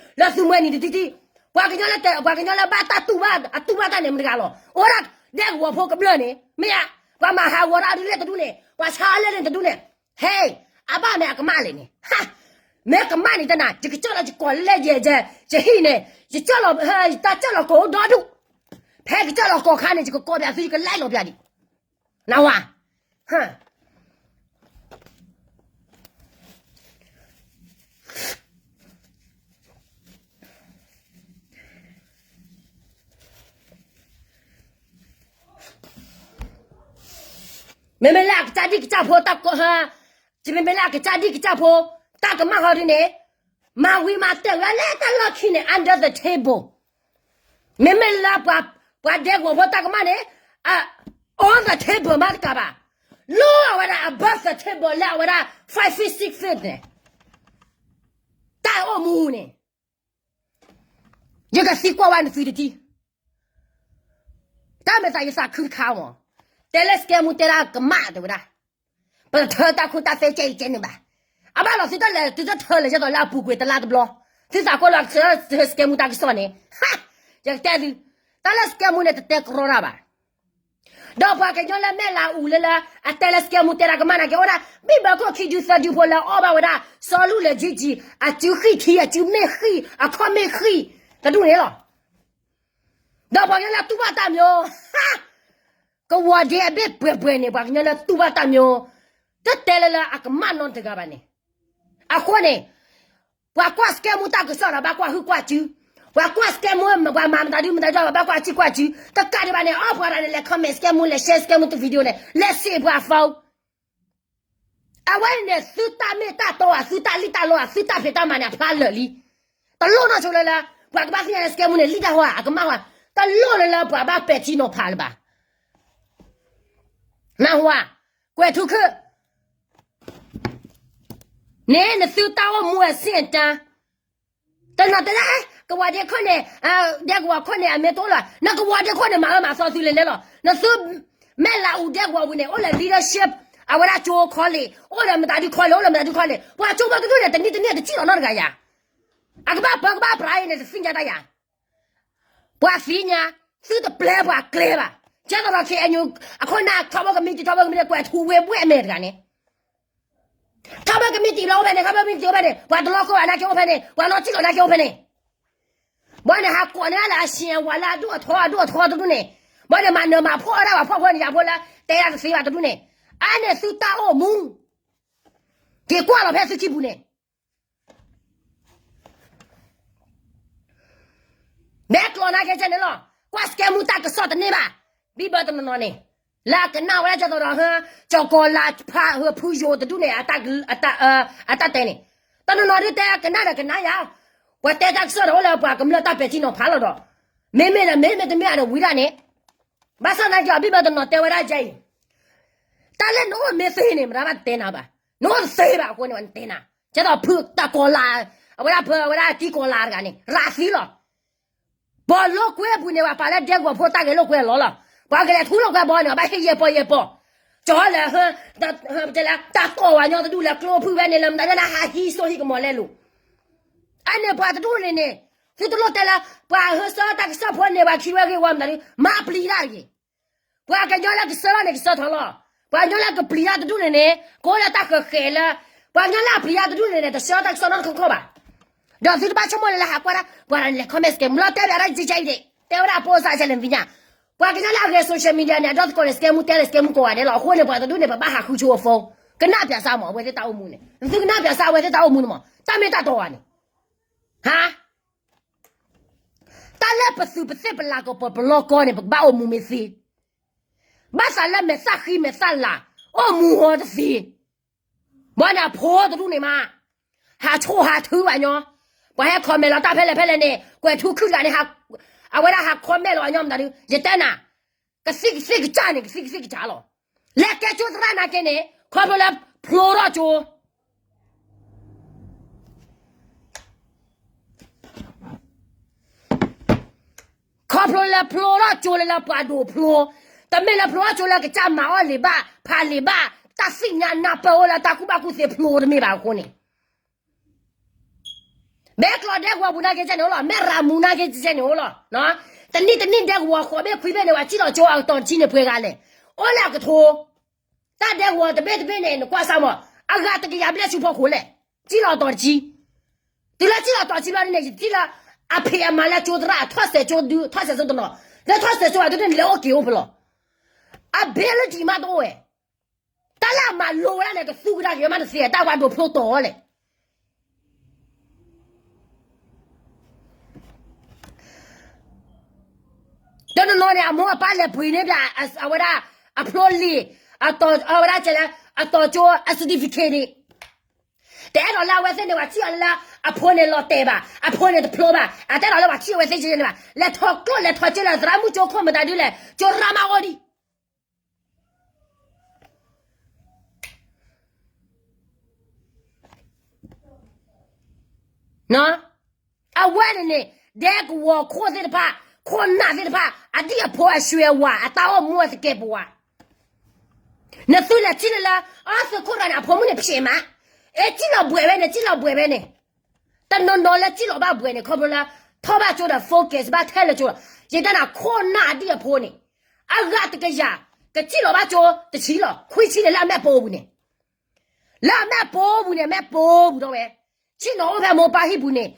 လၢသူမှဲနံၤတထံၣ်ထံၣ်, ပှၤကညီလၢတဲ, ပှၤကညီလၢဘၣ်တၢ်တူၢ်ဘၣ် အတူၢ်ဘၣ်တၢ်န့ၣ် မတၤတဂၤလီၤ, အိၣ်ဒၣ်ဒဲကဝီၤဖိကမျၢၢ်န့ၣ် မ့ၢ်ဧါ, ပှၤမၤဟးဂီၤတၢ်ဒ်လဲၣ်တဒူၣ်န့ၣ်, ပှၤဆါအီၤလဲၣ်န့ၣ်တဒူၣ်န့ၣ်, ဟဲ, အဘၣ်မ့ၢ်အကမၣ်လဲၣ်န့ၣ်, မ့ၢ်ကမၣ်န့ၣ်တနၤ ယကစၢၢ်လီၤယကိးလၢယဲ, ယဟံၣ်န့ၣ်, ယစၢၢ်လီၤ, တၢ်စၢၢ်လီၤကိးအိၣ်ဒီဒူၣ်, ဖဲကစၢၢ်လီၤကိးခါန့ၣ် ယကကိးပၠးသု ယကလဲလိာ်ပၠးဒံး, နဝၤ မ့မ့ၢ်လၢအကစၢ်ဒံၣ်ကစၢ်ဖိတၢ်က, မ့မ့ၢ်လၢအကစၢ်ဒံၣ်ကစၢ်ဖိ တၢ်ကမၣ်ဟီဒ်န့ၣ်, မၤဝံၤမၤတၢၢ်ဝဲလၢတၢ်လီၢ်ခံန့ၣ် under the table, မ့မ့ၢ်လၢပှၤဒဲကဝီၤဖိတၢ်ကမၣ်န့ၣ်, on the table မးတကးဘၣ်, လီၤအဝဲဒၣ် above the table လၢအဝဲဒၣ် five feet six feet န့ၣ်, တၢ်အိၣ်မူန့ၣ်, ယကသံကွၢ်ဝဲနသုတထံၣ်, တၢ်မ့ၢ်သးယသးခုတခါမး, တဲလၢ scam မူတဲဒၣ်ကမၣ်တဲဝဲဒၣ်, ပတထၢတၢ်ခိတၢ်သွဲကဲအံၤကဲန့ၣ်ဘၣ်, အဘၣ်လီၤသုတလဲၤ သုတထၢလဲၤကဲသိးလၢအပူၤကွံာ်တလါတဘျီ, သုသးကိၢ်လီၤ scam မူတၢ်ကစီၣ်န့ၣ်, ယကတဲသု, တၢ်လၢ scam မူန့ၣ် တတဲကရီတၢ်ဘၣ် ဒီးပှၤကညီလၢမဲၢ်လးအူလၢလၢ အတဲလၢ scam မူတဲဒၣ်ကမၣ်နာ်က့ အိၣ်ဒၣ် ဘံၣ်ဘၢခိၣ်ခံဒုသၢဒုဖိလၢအီၣ်ဘၣ်ဝဲဒၣ် စီၤလူၢ်လဲၤကံကံ, အစုဃံၣ်ထံ အစုမ့ၣ်ဃံၣ် အခီၣ်မ့ၣ်ဃံၣ် တဒူၣ်န့ၣ်လီၤ. ဒီးပှၤကညီလၢတူၢ်ဘၣ်တၢ်မၠိ, ကဝီၤဒ့အဘ့ၣ်ပှဲၤပှဲၤန့ၣ် ပှၤကညီလၢတူၢ်ဘၣ်တၢ်မၠိ, တတဲလၢလၢအကမၣ်နီတဂၤဘၣ်န့ၣ်, အဃိန့ၣ် ပှၤကွၢ် scam မူတၢ်ကစီၣ်ဒီး ဘၣ်ကွၢ်ဟုၣ်ကွၢ်စု, ပှၤကွၢ် scam မူ ပှၤမၤမတၤဒုမတၤဒု ဘၣ်ကွၢ်စုကွၢ်စု, တကးဒံးဘၣ်န့ၣ် အီၣ်ပှၤတဂၤန့ၣ် လဲၤ comment scam မူ လဲၤ share scam မူတ video န့ၣ် လဲၤစံးပှၤ phone, အဝဲန့ၣ် သုတၢ်မ့ၢ်တၢ်တီဧါ သုတၢ်လံၣ်တၢ်လီဧါ သုတၢ်ဖံးတၢ်မၤန့ၣ် အဖျါလၢာ်လံ, တလိၣ်နီၢ်ဆိလၢလၢ ပှၤကဘၣ်သ့ၣ်ညါလၢ scam မူန့ၣ် လံၣ်တၢ်ဟီဧါ အကမၣ်ဟီဧါ, တလိၣ်လၢလၢပှၤဘၣ်ပဲာ်ထံနီၤဖးလၢၤဘၣ် နၢ်ဟူဧါ, ကွဲၤထူခၢၣ်, န့ၣ် နသုတၢ်အိၣ်မူအဆင့်အတန်း, တနီၤတဲဒၣ် ကဝီၤဒ့ခိၣ်န့ၣ်, ဒဲကဝီၤခိၣ်န့ၣ် အမ့ၢ်တအိၣ်လၢၤ, နကဝီၤဒ့ခိၣ်န့ၣ် မၤအၢမၤသီသုလဲၤလဲၤလီၤ, နသု မဲၢ်လးအူဒဲကဝီၤပူၤန့ၣ် အိၣ်လၢ leadership, အဝဲဒၣ်ကၠိ college, အိၣ်လၢမတၤဒု college, အိၣ်လၢမတၤဒု college, ပှၤကၠိဖိတဒူၣ်န့ၣ် တနံၣ်တနံၣ်တစံၣ်လီၤနီတဂၤယၤ, အကဘၣ်ပၢကဘၣ်ပြးအံၤန့ၣ် တသ့ၣ်ညါတၢ်ယၤ ပှၤသ့ၣ်ညါ, သုတပျဲပှၤကျဲဘၣ်, ကဲသိးဒီး KNU အခိၣ်နၢ် ထီဘိကမံးတံာ် ထီဘိကမံးတံာ် ကွဲးထူဝ့ၢ်ဘှဲၣ်မဲာ်တဂၤန့ၣ်, ထီဘိကမံးတံာ်ဘျီအိၣ်ဖဲန့ၣ်, ထီဘိကမံးတံာ်အိၣ်ဖဲန့ၣ်, ပှၤတလီၢ်ကိၢ်ဘၣ်နာ်က့အိၣ်ဖဲန့ၣ်, ပှၤလီၤတံၢ်လီၤနာ်က့အိၣ်ဖဲန့ၣ်, ဘၣ်န့ၣ် ဟးကိးန့ၢ်လၢအဆံးအဝၤလၢအဒိၣ်အထီအဒိၣ်အထီတဒူၣ်န့ၣ်, ဘၣ်န့ၣ်မၤနၢၤမၤဖှီၣ်ဝဲဒၣ်ပှၤဖှီၣ်ဖိန့ၣ်ယၤဖိလၢ တဲဒၣ်တသ့ဘၣ်တဒူၣ်န့ၣ်, အါန့ၣ်သုတၢ်အိၣ်မူ, က့ၤကွၢ်လီၤဖဲသုခံပူၤန့ၣ် ဒဲကျီနာ်က့ကဲန့ၣ်လီၤ, ကွၢ်စကဲမူတၢ်ကစီၣ်တန့ၢ်ဘၣ်, ဘံၣ်ဘၢတနီၤနီၤန့ၣ်, လၢအကနၣ်ဝဲဒၣ်ကၠီသဒီးဟၢ, ကၠီကီၤလၤဖးဟၢဖုယိၤတဒူၣ်န့ၣ်, အတၢ်တဲန့ၣ်, တနီၤနီၤဒ်တဲကနၣ်ဒီးကနၣ်ယၤ, ပှၤတဲတၢ်ကစီၣ်ဒီးအိၣ်လၢပှၤကမျၢၢ်တၢ်ပဲာ်ထံနီၤဖးလီၤဒီး, မ့မ့ၢ်ဒီးမ့မ့ၢ်တမ့ၢ်အဒီးဝံၤဒၣ်န့ၣ်, ဘၣ်ဆၣ်သနာ်က့အီၤဘံၣ်ဘၢတနီၤတဲဝဲဒၣ်ကဲအံၤ, တၢ်လၢနအိၣ်မ့ၢ်သ့န့ၣ် မတၤဘၣ်တတဲနၤဘၣ်, နအိၣ်တသ့ဘၣ်အဃိန့ၣ် နတဲနၤ, ကၠီသဒီးဖုတၢ်ကီၤလၤ, အဝဲဒၣ်ဖု အဝဲဒၣ်ကံကီၤလၤတဂၤန့ၣ် ရၤသံလီၤ ပှၤလိာ်ကွဲအပူၤန့ၣ် ပှၤပာ်လၢဒဲကဝီၤဖိတၢ်ဂဲၤလိာ်ကွဲအလီၢ်လီၤ, ပှၤကလဲၤထူလိာ်ကွဲဘီန့ၣ် ဘၣ်ဟ့ၣ်ယဲၢ်ပီၢ်ယဲၢ်ပီၢ်, ကၠီလၢ, တၢ်တီၢ်ဝဲညီတဒူၣ်လၢကျိဖုဝဲန့ၣ် လၢမတၤဒၣ်ဟးဟံးစိဟံးကမီၤလဲလိာ်, အန့ၣ်ပှၤတဒူၣ်န့ၣ်န့ၣ်, သုတလိၣ်တဲလၢ, ပှၤဟၢဆၢတၢ်ကစီၣ်ဖိန့ၣ် ပှၤခံဝဲဂ့ၢ်ဝီမတၤဒု, မၤပျံၤတၢ်တဂ့ၤ ပှၤကညီလၢကဆှၢလီၤန့ၣ် ကဆှၢထီၣ်လီၤ, ပှၤကညီလၢကပျံၤတၢ်တဒူၣ်န့ၣ်န့ၣ် ကအိၣ်လၢတၢ်ဃဲၤဃဲၤလၢ, ပှၤကညီလၢအပျံၤတၢ်တဒူၣ်န့ၣ်န့ၣ် တဆှၢတၢ်ကစီၣ်နီတခီခီဘၣ်, ဒီးသုတဘၣ်ဆိကမိၣ်လၢလၢဟးကွၢ်တၢ် ပှၤတဂၤန့ၣ်လဲၤ comment စကဲမူလီၤ တဲဘၣ်ဒၣ်ကဲကဲအံၤဒၣ်, တဲဝဲဒၣ်အပိစါကဲလဲၣ်နသ့ၣ်ညါ, ပှၤကညီလၢအဂဲၤ social media န့ၣ် အဒီသကိးန့ၣ် စကဲမူတဲလၢစကဲမူကိးဂၤဒဲးလီၤ, အဃိန့ၣ် ပှၤတဒူၣ်န့ၣ် ပဘၣ်ဟးဃုဆိအ phone, ကနၣ်ပၠးစၢ်မး အဝဲသ့ၣ်တၢ်အိၣ်မူန့ၣ်, သုကနၣ်ပၠးစၢ်အဝဲသ့ၣ်တၢ်အိၣ်မူန့ၣ်မး တၢ်မ့ၢ်တၢ်တီဧါန့ၣ်, ဟါ တၢ်လၢပသုးပသ့ၣ်ပလၤကပီၤပလီၢ်ကီၢ်န့ၣ် ပကဘၣ်အိၣ်မူမ့ၢ်သ့, ဘၣ်သးလၢမဲာ်သၣ်ဃံမဲာ်သၣ်လၤ, အိၣ်မူဟီတသ့, ဘၣ်န့ၣ်အဖိတဒူၣ်န့ၣ်မး, ဟးဆိၣ်ဟးထုဘၣ်ညီ, ပှၤဟဲ comment လီၤတၢ်ဖဲလဲၣ်ဖဲလဲၣ်န့ၣ် ကွဲးထူခုၣ်တဂၤန့ၣ်, အဝဲဒၣ်ဟး comment လီၤညီမတၤဒု, ယတဲနၤ, ကသံၣ်ကသံၣ်ကစၢ်န့ၣ် ကသံၣ်ကသံၣ်ကစၢ်လီၤ, လဲၤကဲကၠိသရၣ်နာ်က့န့ၣ် ခီဖျိလၢဖျိထီၣ်ကၠိ ခီဖျိလၢဖျိထီၣ်ကၠိလၢလၢပှၤဒိးဖျိ, တမ့ၢ်လၢဖျိထီၣ်ကၠိလၢကစၢ်မၤအီၣ်လံာ်ဘၣ် ဖးလံာ်ဘၣ်, တၢ်သ့ၣ်ညါနၢ်ပၢၢ်အိၣ်လၢတၢ်ကူၣ်ဘၣ်ကူၣ်သ့ဖျိတမ့ၢ်ဘၣ်အဃိန့ၣ်, မဲာ်ကျီဒဲကဝီၤပူၤနာ်က့ကဲန့ၣ်အိၣ်လီၤ, မဲၣ်ရမူနာ်က့ကဲန့ၣ်အိၣ်လီၤ, တနံၣ်တနံၣ်ဒဲကဝီၤဃိးဘ့ၣ်ခွံဘ့ၣ်န့ၣ် ပှၤစံၣ်လီၤကၠိအတီၤတဆံန့ၣ်ပှဲၤဂၤလဲၣ်, အိၣ်လၢအကထိ တၢ်ဒဲကဝီၤတဘ့ၣ်တဘ့ၣ်န့ၣ် နကွၢ်စၢ်မး, အဂၤတကယၤဘျဲၣ်ဆူဖီခိၣ်လဲၣ်, စံၣ်လီၤတီၤတဆံ, တုၤလၢစံၣ်လီၤတီၤတဆံဘျီန့ၣ် ယစံၣ်လၢအဖံးအမၤလၢကၠိသရၣ် ထီၣ်စဲးကၠိဒု ထီၣ်စဲးကၠိတနီၤ, လၢထီၣ်စဲးကၠိဘၣ်ဒုန့ၣ် လဲၤအိၣ်က့ၤအိၣ်ဖဲလီၤ, အဘ့ၣ်လၢတံၤမးတအိၣ်ဝဲ, တၢ်လၢအမၤလိဝဲဒၣ်န့ၣ် ကသူကဒါက့ၤဝဲမးတသ့ တၢ်ပှၤဒိးဖျိတီၤလဲၣ် တနီၤနီၤန့ၣ် အမိၢ်အပၢ်လဲၤပှ့ၤန့ၢ်ဘၣ် အဝဲဒၣ် အဖျိလံာ်, အဝဲဒၣ်ကဲလၢ အတီၤကၠိအ certificate န့ၣ်, တအဲၣ်ဒိးလၢအဝဲသ့ၣ်န့ၣ် ပှၤထံၣ်အီၤလၢ အဖိန့ၣ်လီၤတဲာ်ဘၣ် အဖိန့ၣ်တဖျိဘၣ် အတအဲၣ်ဒိးလၢပှၤထံၣ်အဝဲသ့ၣ်ကဲန့ၣ်ဘၣ် လဲၤထီၣ်ကျိၣ်လဲၤထီၣ်ကၠိလၢသရၣ်မုၣ်ကၠိခိၣ်မတၤဒုလဲၣ် ကၠိရၣ်မးအိၣ်ဒံး အဝဲန့ၣ်န့ၣ် ဒဲကဝီၤခိၣ်သ့ၣ်တဖၣ် ခိၣ်နၢ်သ့ၣ်တဖၣ် အဒံၣ်အဖိအဆွဲဝၤ အတၢ်အိၣ်မူအသကဲးပဝး နသုလဲၤထံၣ်လၢလၢ အသုးခိၣ်ရၤန့ၣ် အဖိမုၣ်န့ၣ်ဖျဲးမး အဲၣ်စံၣ်လီၤဘှဲးဝဲန့ၣ် စံၣ်လီၤဘှဲးဝဲန့ၣ် တနီၤနီၤလၢစံၣ်လီၤဘၣ်ဘှဲးန့ၣ် ခီဖျိလၢ ထီၣ်ဘၣ်ကၠိဒီး focus ဘၣ်ထဲလၢကၠိလီၤ ယတဲနၤခိၣ်နၢ်အဒံၣ်အဖိန့ၣ် အဂၤတကယၤ ကစံၣ်လီၤဘၣ်ကၠိတဆံလီၤ ခွံဆံန့ၣ်လၢအမဲာ်ပိာ်ပူၤန့ၣ် လၢအမဲာ်ပိာ်ပူၤန့ၣ် အမဲာ်ပိာ်ပူၤထီၣ်ဝဲ ဆ့ၣ်နီၤအိၣ်ဖဲမိၢ်ပၢ်ဟံၣ်ပူၤန့ၣ်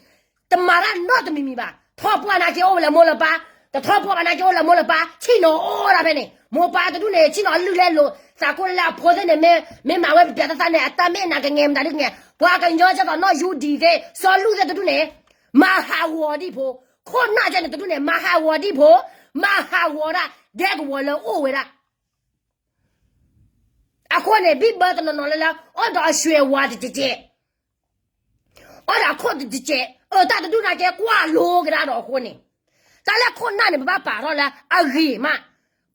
တမၤတၢ်နီတမံၤမံၤဘၣ် ထီၣ်ပှၢ်နာ်က့အိၣ်ဝဲလၢမိၢ်လၢပၢ် တထီၣ်ပှၢ်ဘၣ်နာ်က့အိၣ်လၢမိၢ်လၢပၢ် ဆ့ၣ်နီၤအိၣ်ဒၣ်ဖဲန့ၣ် မိၢ်ပၢ်တဒူၣ်န့ၣ် ဆ့ၣ်နီၤလုၢ်လဲလိာ် သးကိၢ်လၢအဖိသ့ၣ်န့ၣ် မ့ၢ်မၤဝဲပျဲတၢ်သးန့ၣ် အတၢ်မ့ၢ်နၤကငဲၤမတၤဒုကငဲၤ ပှၤကညီကဲသိးနီၢ်ယူဒံၤသ့ၣ် စီၤလူၢ်သ့ၣ်တဒူၣ်န့ၣ် မၤဟးဂီၤဒံၣ်ဖိ ခိၣ်နၢ်ကဲန့ၣ်တဒူၣ်န့ၣ် မၤဟးဂီၤဒံၣ်ဖိ မၤဟးဂီၤဒၣ် ဒဲကဝီၤလၢအိၣ်ဝဲဒၣ် အဃိန့ၣ် ဘံၣ်ဘၢတနီၤနီၤလၢလၢ အိၣ်ဒီးအဆွဲဝၤတကဲးကဲး အိၣ်ဒီးအခိၣ်တကဲးကဲး အတၢ်တဒူၣ်နာ်က့ကွၢ်လိကဒါဒီးအဃိန့ၣ် တၢ်လၢခိၣ်နၢ်န့ၣ် ပဘၣ်ပာ်ထီၣ်လၢအဂ့ၤမး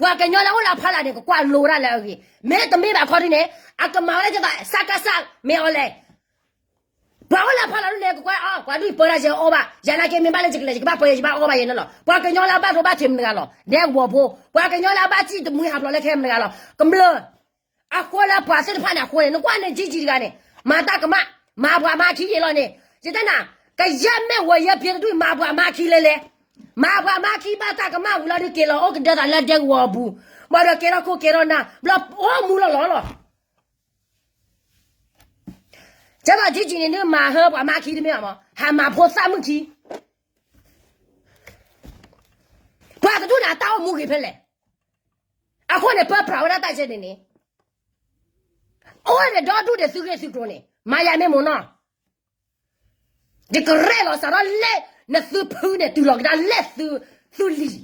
ပှၤကညီလၢအိၣ်လၢအဖီလာ်န့ၣ် ကကွၢ်လိဝဲဒၣ်လၢအဂ့ၤ မ့တမ့ၢ်ဘၣ်ခီဒ်န့ၣ် အကမၤဝဲဒၣ်ကဲသိး စကစ မ့ၢ်အီၤလဲၣ် ပှၤအိၣ်လၢအဖီလာ်ဒ်န့ၣ် ကကွၢ်အီၤ ပှၤဒုၣ်ပၢတၢ်ယဲအီၣ်ဘၣ် ယၤနာ်က့မ့ၢ်ဘၣ်လၢယကလဲၤ ယကဘၣ်ပၢ ယကဘၣ်အီၣ်ဘၣ်ယဲန့ၣ်လီၤ ပှၤကညီလၢအဘၣ်ဒိဘၣ်ထံးမတၤတဂၤလီၤ ဒဲကဝီၤဖိ ပှၤကညီလၢအဘၣ်စံၣ်တမှံဟးဖျိးလၢခဲမတၤတဂၤလီၤ ကမျၢၢ် အဃိလၢပှၤသ့ၣ်တဖၣ်န့ၣ်အဃိန့ၣ် နကွၢ်န့ၣ် ကံကံတဂၤန့ၣ် မၤတၢ်ကမၣ် မၤပှၤမၤခံယံာ်လီၤန့ၣ် ယတဲနၤ ကယဲၢ်မ့ၢ်ဝဲယဲၢ်ဖံတဒူၣ် မၤပှၤမၤခံလဲၣ်လဲၣ် မၤပှၤမၤခံဘၣ်တၢ်ကမၣ်ဝံၤလီၤဒုးက့ၤလီၤအိၣ်ကဒၢသးလၢဒဲကဝီၤအပူၤ ဘၣ်ဒီးကဲထီၣ်ခိၣ်ကဲထီၣ်နၢ် ဘျီအိၣ်မူလီၤလီၤလီၤ ကဲသိးကံကံန့ၣ် ဒုးမၤဟၢပှၤမၤခံတမ့ၢ်ဘၣ်မး ဟးမၤဖိသၣ်မုၣ်ခံ အတၢ်အိၣ်မူဂ့ၤဖဲလဲၣ်. အဃိန့ၣ် ပၢပြးဝဲဒၣ်တၢ်ကဲန့ၣ်န့ၣ်, အိၣ်န့ၣ်ဒီဒူၣ်န့ၣ် သုဂ့ၢ်သုကျိၤန့ၣ် မၤယၤမ့ၢ်မိၢ်နီၢ်, ယကရဲၣ်လီၤစးထီၣ်လၢ နသုဖုန့ၣ် တုၤလီၤကဒါလၢသုလံၤ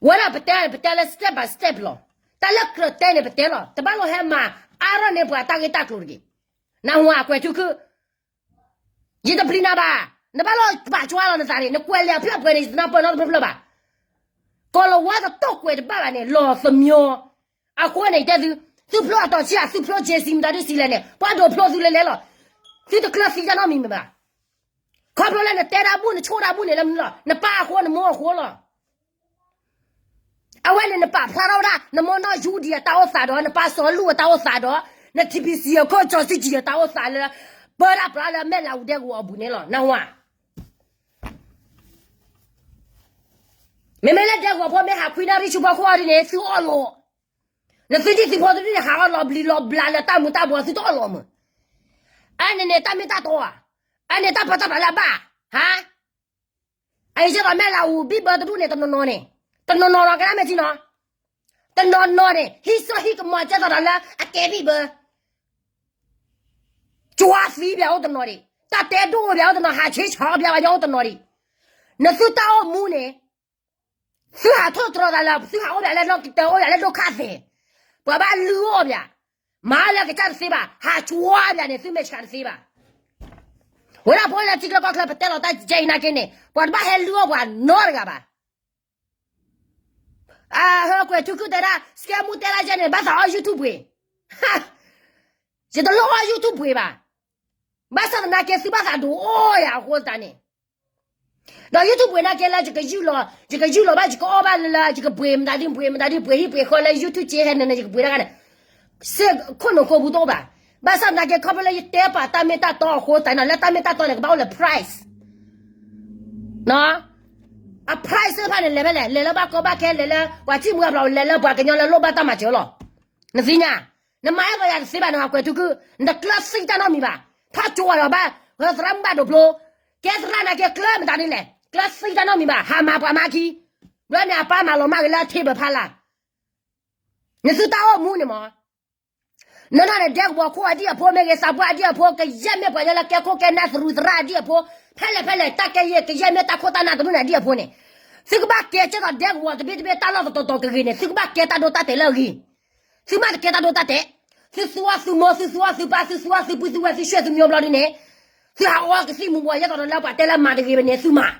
ဝဲဒၣ်ပတဲန့ၣ် ပတဲလၢ step by step လီၤ. တၢ်လၢကြၢးတဲန့ၣ် ပတဲလီၤ. တဘၣ်လိၣ်ဟဲမၤအါထီၣ်န့ၢ်ပှၤတၢ်ဂ့ၢ်တၢ်ကျိၤတဂ့ၤ. နၢ်ဟူဧါ ကွဲးထူခုၣ်, ယတပျံၤနၤဘၣ်. နဘၣ်လိၣ်ပာ်ကွၢ်လီၤနသးန့ၣ်, နကွဲးလံာ်အဖျၢၣ်ပှဲၤန့ၣ် ယတနၢ်ပၢၢ်နီတဖျၢၣ်ဖျၢၣ်ဘၣ်. ကီၤလၤဝါတတိာ်ကွဲးတဘၣ်ဘၣ်န့ၣ် လီၤသမီ, အဃိန့ၣ် ယတဲသု, သုဖျိအတီၤဆံဧါ, သုဖျိ J C မတၤဒုးစံးလဲၣ်န့ၣ် ပှၤဒိးဖျိသုလဲၤလဲၤလီၤ. သုတကျၢၤသံတၢ်နီတမံၤမ့ၢ်ဘၣ်. ခီဖျိလၢနတဲတၢ်ဘူၣ် နဆိၣ်တၢ်ဘူၣ်န့ၣ်လၢမနုၤလီၤ, နပၢ်အဃိ နမိၢ်အဃိလီၤ. အဝဲန့ၣ် နပာ်ဖျါထီၣ်ဝဲဒၣ် နမိၢ်နီၢ်ယူဒံအတၢ်အိၣ်သးဒီး နပၢ်စီၤလူၢ်အတၢ်အိၣ်သးဒီး န T P C အခိၣ်စီၤစံကံအတၢ်အိၣ်သးလၢ ပၢဒၣ်ပြးလၢမဲၢ်လးအူဒဲကဝီၤအပူၤန့ၣ်လီၤ. နၢ်ဟူဧါ. မ့မ့ၢ်လၢဒဲကဝီၤဖိမ့ၢ်ဟးခွံနၣ်ရံၣ်ဆူဖီခိၣ်အီၤဒ်န့ၣ် သုအီၣ်လီၤ. နသုဒံၣ်သုဖိတဒူၣ်န့ၣ် ဟးအီၣ်လီၤဘျံးလီၤဘျးလၢတၢ်မူၤတၢ်ဘှီး သုတအီၣ်လီၤမး. အန့ၣ်န့ၣ် တၢ်မ့ၢ်တၢ်တီဧါ. အန့ၣ်တၢ်ပၢတၢ်ပြးလၢအဘၣ်, ဟါ. အအံၤကဲသိးမဲၢ်လးအူဘံၣ်ဘၢတဒူၣ်န့ၣ် တနီၤနီၤန့ၣ်, တနီၤနီၤနီၤ ကနၣ်မ့ၢ်ထံနီၤ, တနီၤနီၤန့ၣ် ဟံးစိဟံးကမီၤကဲသိးဒီးလၢအကဲဘံၣ်ဘၢ, ကၠွါသံဘၣ်အိၣ်တနီၤဒံး, တၢ်တဲဒိၣ်ဘၣ်အိၣ်တနီၤ, ဟးဆ့ဆီဘၣ်အိၣ်တနီၤဒံး, နသုတၢ်အိၣ်မူန့ၣ် သုဟးထိၣ်တြီၤသးလၢ သုဟးအိၣ်ဘၣ်လၢနီၢ်ကတၢၢ် အိၣ်ဘၣ်လၢဒိၣ်ခါသဲး, ပှၤဘၣ်လုၢ်အီၣ်ဘၣ်, မၤလၢကစၢ်တသ့ဘၣ်, ဟးကၠွါဘၣ်န့ၣ် သုမဲာ်ဆှးတသ့ဘၣ်. ဝဲဒၣ်ဖိလၢထံချၢကီၢ်ချၢ ပတဲလီၤတၢ်ကဲအံၤနာ်က့န့ၣ် ပှၤတဘၣ်ဟဲလုၢ်အီၣ်ပှၤနီတဂၤဘၣ်. အဟၢ ကွဲးထူခုၣ်တဲဒၣ် စကဲမူတဲဒၣ်ယဲန့ၣ် ဘၣ်သးအီၣ် YouTube ပှ့ၤ, ယတလိၣ်အီၣ် YouTube ပှ့ၤဘၣ်. ဘၣ်ဆၣ်သနာ်က့ သုဘၣ်သးဒိးအီၣ်ယၤအဃိသတးန့ၣ်, ဒီး YouTube ပှ့ၤနာ်က့လၢ ယကယူၢ်လီၤ, ယကယူၢ်လီၤဘၣ် ယကအီၣ်ဘၣ်လၢ ယကပှ့ၤမတၤဒ်ပှ့ၤမတၤဒ်ပှ့ၤဟံၣ်ပှ့ၤဃီလၢ YouTube ကဲဟဲနၤန့ၣ် ယကပှ့ၤတၢ်ဂၤန့ၣ် စ့ၢ်ခိၣ်နူာ်ခိၣ်ပူၤတအိၣ်ဘၣ်. ဘၣ်ဆၣ်သနာ်က့ ခီဖျိလၢယတဲပာ်တၢ်မ့ၢ်တၢ်တီအဃိသတးန့ၣ် လၢတၢ်မ့ၢ်တၢ်တီန့ၣ် ကဘၣ်အိၣ်လၢ price အ price သ့ၣ်တဖၣ်န့ၣ် လဲၤဖဲလဲၣ်, လဲၤလၢဘၣ်ကီဘၣ်ခဲ, လဲၤလၢပှၤထံၣ်မူအဘျီ, လဲၤလၢပှၤကညီလၢလိၣ်ဘၣ်တၢ်မၤစၢၤလီၤ. နသ့ၣ်ညါ, နမၤအဲၣ်ပှၤယၤတသ့ဘၣ်န့ၣ် ကွဲးထူခုၣ်, နတကျၢၤသံတၢ်နီတမံၤဘၣ်. ထီၣ်ကၠိဝဲဒီးဘၣ်, သရၣ်မုၣ်ဘၣ်ဒိးဖျိ, ကဲသရၣ်နာ်က့ကျၢၤမတၤဒ်လဲၣ်, ကျၢၤသံတၢ်နီတမံၤဘၣ်, ဟးမၤပှၤမါခံ, ဘျီန့ၣ်အပၢ်မၤလီၤမၢ်က့ၤလၢ table ဖးလၢ် နသုတၢ်အိၣ်မူန့ၣ်မး, နနီၢ်န့ၣ် ဒဲကဝီၤခိၣ်အဒံၣ်အဖိမ့ၢ်ဂ့ၤ, သးပှၢ်အဒံၣ်အဖိ, ကယဲၢ်မ့ၢ်ပှၤကညီလၢကဲခိၣ်ကဲနၢ်သရူးသရၣ်အဒံၣ်အဖိ, ဖဲလဲၣ်ဖဲလဲၣ် တၢ်ကဲယဲၢ် ကယဲၢ်မ့ၢ်တၢ်ခိၣ်တၢ်နၢ်တဒူၣ်န့ၣ်အဒံၣ်အဖိန့ၣ်, သုကဘၣ်ကဲကဲသိးဒဲကဝီၤတဘ့ၣ်တဘ့ၣ်တၢ်လီၢ်တတီၤတီၤကဂ့ၤန့ၣ် သုကဘၣ်ကဲတၢ်ဒိတၢ်တဲာ်လၢအဂ့ၤ. သုမ့ၢ်တကဲတၢ်ဒိတၢ်တဲာ်, သုသူအီၣ်သုမိၢ်, သုသူအီၣ်သုပၢ်, သုသူအီၣ်သုပုၢ်သုဝဲၢ် သုဆွေသုမျိုးဘျီဒ်န့ၣ်, သုဟးအီကသံၣ်မူၤဘှီး ယဲသိးဒီးလၢပှၤတဲလၢမၤတဂ့ၤဘၣ်န့ၣ် သုမၤ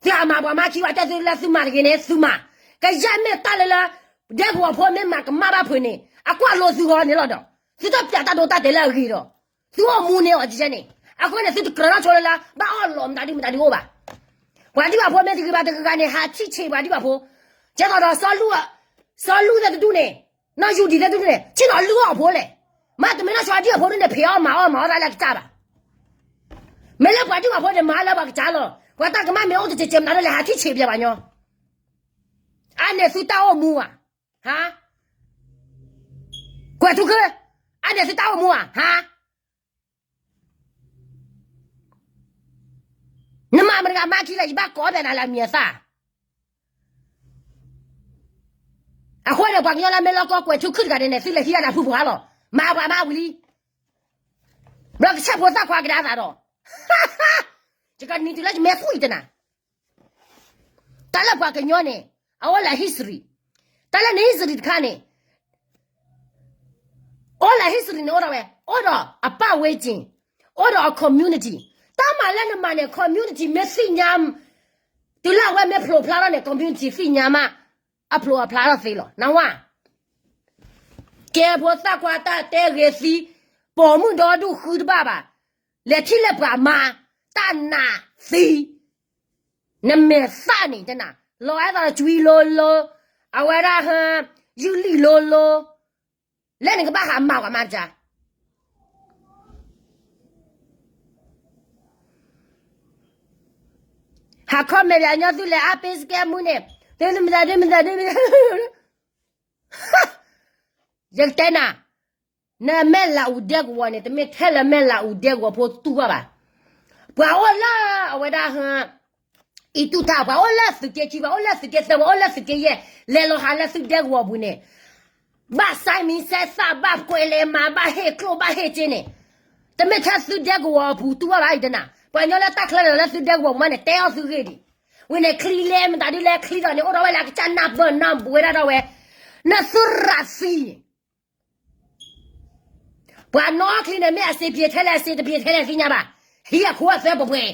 သုဟးမၤပှၤမါခံ ပှၤတဲသုလၢသုမၤတဂ့ၤန့ၣ် သုမၤ, ကယဲၢ်မ့ၢ်တၢ်လၢလၢ ဒဲကဝီၤဖိမ့ၢ်မၤကမၣ်ဘၣ်ဖုးန့ၣ် အကွၢ်လိသုဂီၢ်န့ၣ်လီၤဒီး, သုတပျးတၢ်ဒိတၢ်တဲာ်လၢအဂ့ၤဒီး, သုအိၣ်မူန့ၢ်အီၤကဲန့ၣ်, အဃိန့ၣ် သုတကြၢးထီၣ်ဆိလၢလၢ ဘၣ်အီၣ်လီၤမတၤဒ်မတၤဒ်အိၣ်ဘၣ်. ပှၤဒံၣ်ဘၣ်ဖိမ့ၢ်တဂ့ၤဘၣ်တဂၤဂၤန့ၣ် ဟးထံၣ်ဆံးပှၤဒံၣ်ဘၣ်ဖိ, ကဲသိးဒီး စီၤလူၢ်သ့ၣ်တဒူၣ်န့ၣ်, နီၢ်ယူဒံးသ့ၣ်တဒူၣ်န့ၣ် ထံၣ်လီၤလုၢ်အီၣ်ဖိလဲၣ်, မ့တမ့ၢ်နီၢ်ဆီဒံၣ်အဖိဒ်န့ၣ် ဖံးအီၣ်မၤအီၣ်မၤအီၣ်တၢ်လၢကစၢ်ဘၣ်. မ့ၢ်လၢပှၤဒံၣ်ဘၣ်ဖိန့ၣ် မၤလၢပှၤကစၢ်လီၤ, ပှၤတၢ်ကမၣ်မ့ၢ်အိၣ်တစဲးစဲးမတၤဒ်လဲၣ် ဟးထံၣ်ဆံးပှၤညီ, အန့ၣ်သုတၢ်အိၣ်မူဧါ, ဟါ, ကွဲးထူခုၣ်, အန့ၣ်သုတၢ်အိၣ်မူဧါ, ဟါ. နမၤမတၤတဂၤမါခံလဲၣ်, ယဘၣ်ကိးဘၣ်နၤလၢအမံၤအသၣ်. အဃိန့ၣ် ပှၤကညီလၢမ့ၢ်လီၢ်ကီၢ်ကွဲးထူခုၣ်တဂၤန့ၣ် သုလဲၤဟံးဒၣ်နၤဖုပှၤလီၤ, မၤပှၤမါဝံၤလံ. ဘျီကဆဲးဖိသၣ်ခွါကဒါသးဒီး, ယကနံၤတုၤလၢယမဲာ်သွံၣ်တနၤ တၢ်လၢပှၤကညီန့ၣ် အအိၣ်လၢ history, တၢ်လၢန history တခါန့ၣ်, အိၣ်လၢ history န့ၣ် အိၣ်ဒီးဝဲ, အိၣ်ဒီးအပၢ်ဝဲက့ၤ, အိၣ်ဒီးအ community, တၢ်မၤလၢနမၤန့ၣ် community မ့ၢ်သ့ၣ်ညါ, တုၤလၢအဝဲမ့ၢ်ဖျိဖျါထီၣ်န့ၣ် community သ့ၣ်ညါမး, အဖျိအဖျါထီၣ်သ့လီၤ နဝဲ. ကဲဖိသၣ်ခွါတၢ်တဲဂ့ၤသံ, ပိာ်မုၣ်ဒီဒူၣ်ဃုတဘၣ်ဘၣ်, လဲၤထံၣ်လၢပှၤမါ, တၢ်နးသံ နမဲာ်သၣ်န့ၣ်တနၤ, လီၤအဲၣ်သးကွံလိၤလိၤ, အဝဲဒၣ်ဟၢ, ယုၢ်လံၣ်လိၤလိၤ, လၢနကဘၣ်ဟးမၤပှၤမါကစၢ်, ဟး comment ပှၤကညီသုလဲၤအါပ့စကဲမူန့ၣ်, သုမသးဒ်မသးဒ်မသး, ယကတဲနၤ, နမဲၢ်လးအူဒဲကဝီၤန့ၣ် တမ့ၢ်ထဲလၢမဲၢ်လးအူဒဲကဝီၤဖိတူၢ်ဘၣ်ဘၣ်. ပှၤအိၣ်လၢအဝဲဒၣ်ဟ အံၤတူၢ်တၢ် ပှၤအိၣ်လၢသုးက့ခံ ပှၤအိၣ်လၢသုးက့သၢ ပှၤအိၣ်လၢသုးက့ယဲၢ် လဲၤလီၤဟးလၢသုဒဲကဝီၤပူၤန့ၣ် ဘၣ်ဆဲးမံဆဲးသး ဘၣ်ကွဲးလဲၤမၤ ဘၣ်ဟ့ၣ်ကျိၣ်ဘၣ်ဟ့ၣ်စ့န့ၣ် တမ့ၢ်ထဲသုဒဲကဝီၤအပူၤတူၢ်ဘၣ်ဘၣ်အံၤတနၤ ပှၤကညီလၢတၢ်ချၢလီၤလၢသုဒဲကဝီၤပူၤမးန့ၣ် တဲအီၣ်သုဂ့ၢ်ဒံး ဝံၤန့ၣ်ချံလဲမတၤဒုလဲချံဒီးန့ၣ် အိၣ်ဒီးဝဲလၢအကစၢ်နၢ်ပၢၢ်နၢ်ဘှဲဒၣ်ဒီးဝဲ နသုရၤသံန့ၣ် ပှၤနီၣ်ချံန့ၣ် မ့ၢ်အစ့ပှဲၤထဲလဲၣ် အစ့တပှဲၤထဲလဲၣ်သ့ၣ်ညါဘၣ်, ဟံးအခိအသွဲပှဲၤပှဲၤ,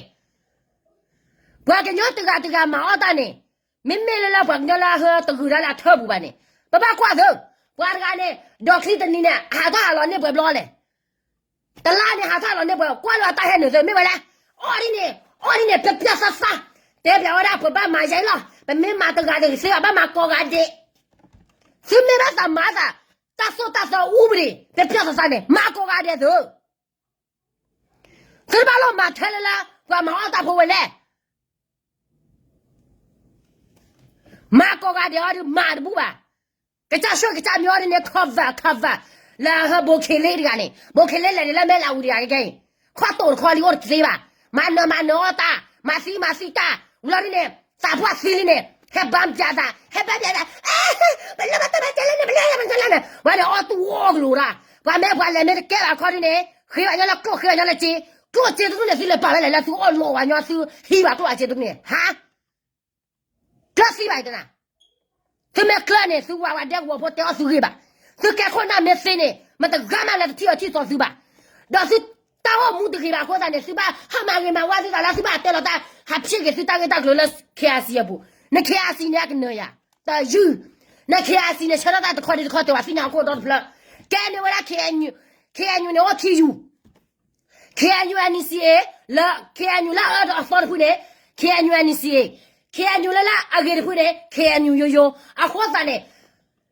ပှၤကညီတဂၤတဂၤမၤအီၣ်တၢ်န့ၣ်, မ့မ့ၢ်လၢလၢပှၤကညီလၢအဟၢတဂုၤဒၣ်လၢအထၢပူၤဘၣ်န့ၣ်, ပဘၣ်ကွၢ်သု, ပှၤတဂၤန့ၣ် ဒီးချံတနံၤန့ၣ် အဟးထီၣ်ဟးလီၤန့ၢ်ပှဲၤဘျီလဲၣ်, တလါန့ၣ်ဟးထီၣ်ဟးလီၤန့ၢ်ပှဲၤ ကွၢ်လၢအတၢ်ဟဲနုာ်သု မ့ၢ်ဝဲလဲၣ်, အီၣ်ဒ်န့ၣ်, အီၣ်ဒ်န့ၣ် ပျီပျီသးသး, တဲပျးဝဲဒၣ်ပဘၣ်မၤယဲလီၤ, ပမ့ၢ်မၤတဂၤတဂ့ၤသ့ဘၣ် ဘၣ်မၤကိးဂၤဒဲး သုမ့ၢ်ဘၣ်သးမၤသး, တၢ်သိၣ်တၢ်သီအူပဒံး ပပျီၢ်သးသးန့ၣ် မၤကိးဂၤဒဲးသု, သုတဘၣ်လီၤမၤထဲလၢလၢ ပှၤမၤအီၣ်တၢ်ဖိဝဲလဲၣ်, မၤကိးဂၤဒဲးအီၤဒုးမၤတဘူၣ်ဘၣ်, ကစၢ်ဆှၢကစၢ်မံၤအီၤဒ်န့ၣ် cover cover, လၢဟၢဘိခ့လ့တဂၤန့ၣ် ဘိခ့လ့လဲၤဒ်လၢမဲၣ်လးအူဒံးဂၤကဲအံၤ, ခီၣ်တိာ်တခီလံအိၣ်တသ့ဘၣ်, မၤနၢၤမၤနၢၤအီၣ်တၢ်, မၤသံမၤသံတၢ်, ဝံၤလီၤဒ်န့ၣ်, သးပှၢ်သံလံန့ၣ်, ဟဲဘါပျးသး, ဟဲဘါပျးသး, ပလၢဘၣ်တၢ်ဘၣ်တဲလၢန့ၣ် ပလၢဘၣ်တၢ်လၢန့ၣ်, ဝဲန့ၣ်အီၣ်တူၢ်အီၣ်ကလိာ်ဒၣ်, ပှၤမ့ၢ်ပှၤလဲၤမ့ၢ်တကဲဘၣ်ခီဒ်န့ၣ်, ဃ့ဘၣ်ညီလၢကျိၣ်ဃ့ဘၣ်ညီလၢစ့, ကျိၣ်စ့တဒူၣ်န့ၣ် သုလဲၤပာ်ဝဲလဲၣ်လၢသုအီၣ်လိာ်ဝဲညီသုဟံးဘၣ်ကျိၣ်အစ့တဒူၣ်န့ၣ်, ဟါ ကျၢၢ်သံဘၣ်အံၤတနၤ, သုမ့ၢ်ကျၢၢ်န့ၣ် သုဝဲဝဲဒဲကဝီၤဖိတဲအီၣ်သုဂ့ၢ်ဘၣ်, သုကဲခိၣ်နၢ်မ့ၢ်သ့န့ၣ် မတဂၤမးလၢတထံၣ်အီၤထံၣ်သီသုဘၣ်, ဒီးသုတၢ်အိၣ်မူတဂ့ၤဘၣ်အဃိသတးန့ၣ် သုဘၣ်ဟးမၤဂ့ၤမၤဝါသုသးလၢသုဘၣ်တဲလီၤတၢ်ဟးဖျ့က့ၤသုတၢ်ဂ့ၢ်တၢ်ကျိၤလၢ KIC အပူၤ, န KIC န့ၣ် အကနၢၤယၤ, တယုၢ်, န KIC န့ၣ် ဆၢထၢၣ်တၢ်တခီဒံးတခီတဲဝဲသ့ၣ်ညါအခိၣ်ဒီတဖျၢၣ်, ကဲန့ၢ်ဝဲဒၣ် KNU, KNU န့ၣ်အိၣ်ခံယူၢ် KNU NCA လၢ KNU လၢအအၢအသီတဖုန့ၣ်, KNU NCA, KNU လၢလၢအဂ့ၤတဖုန့ၣ် KNU ယိယိ, အဃိသတးန့ၣ်,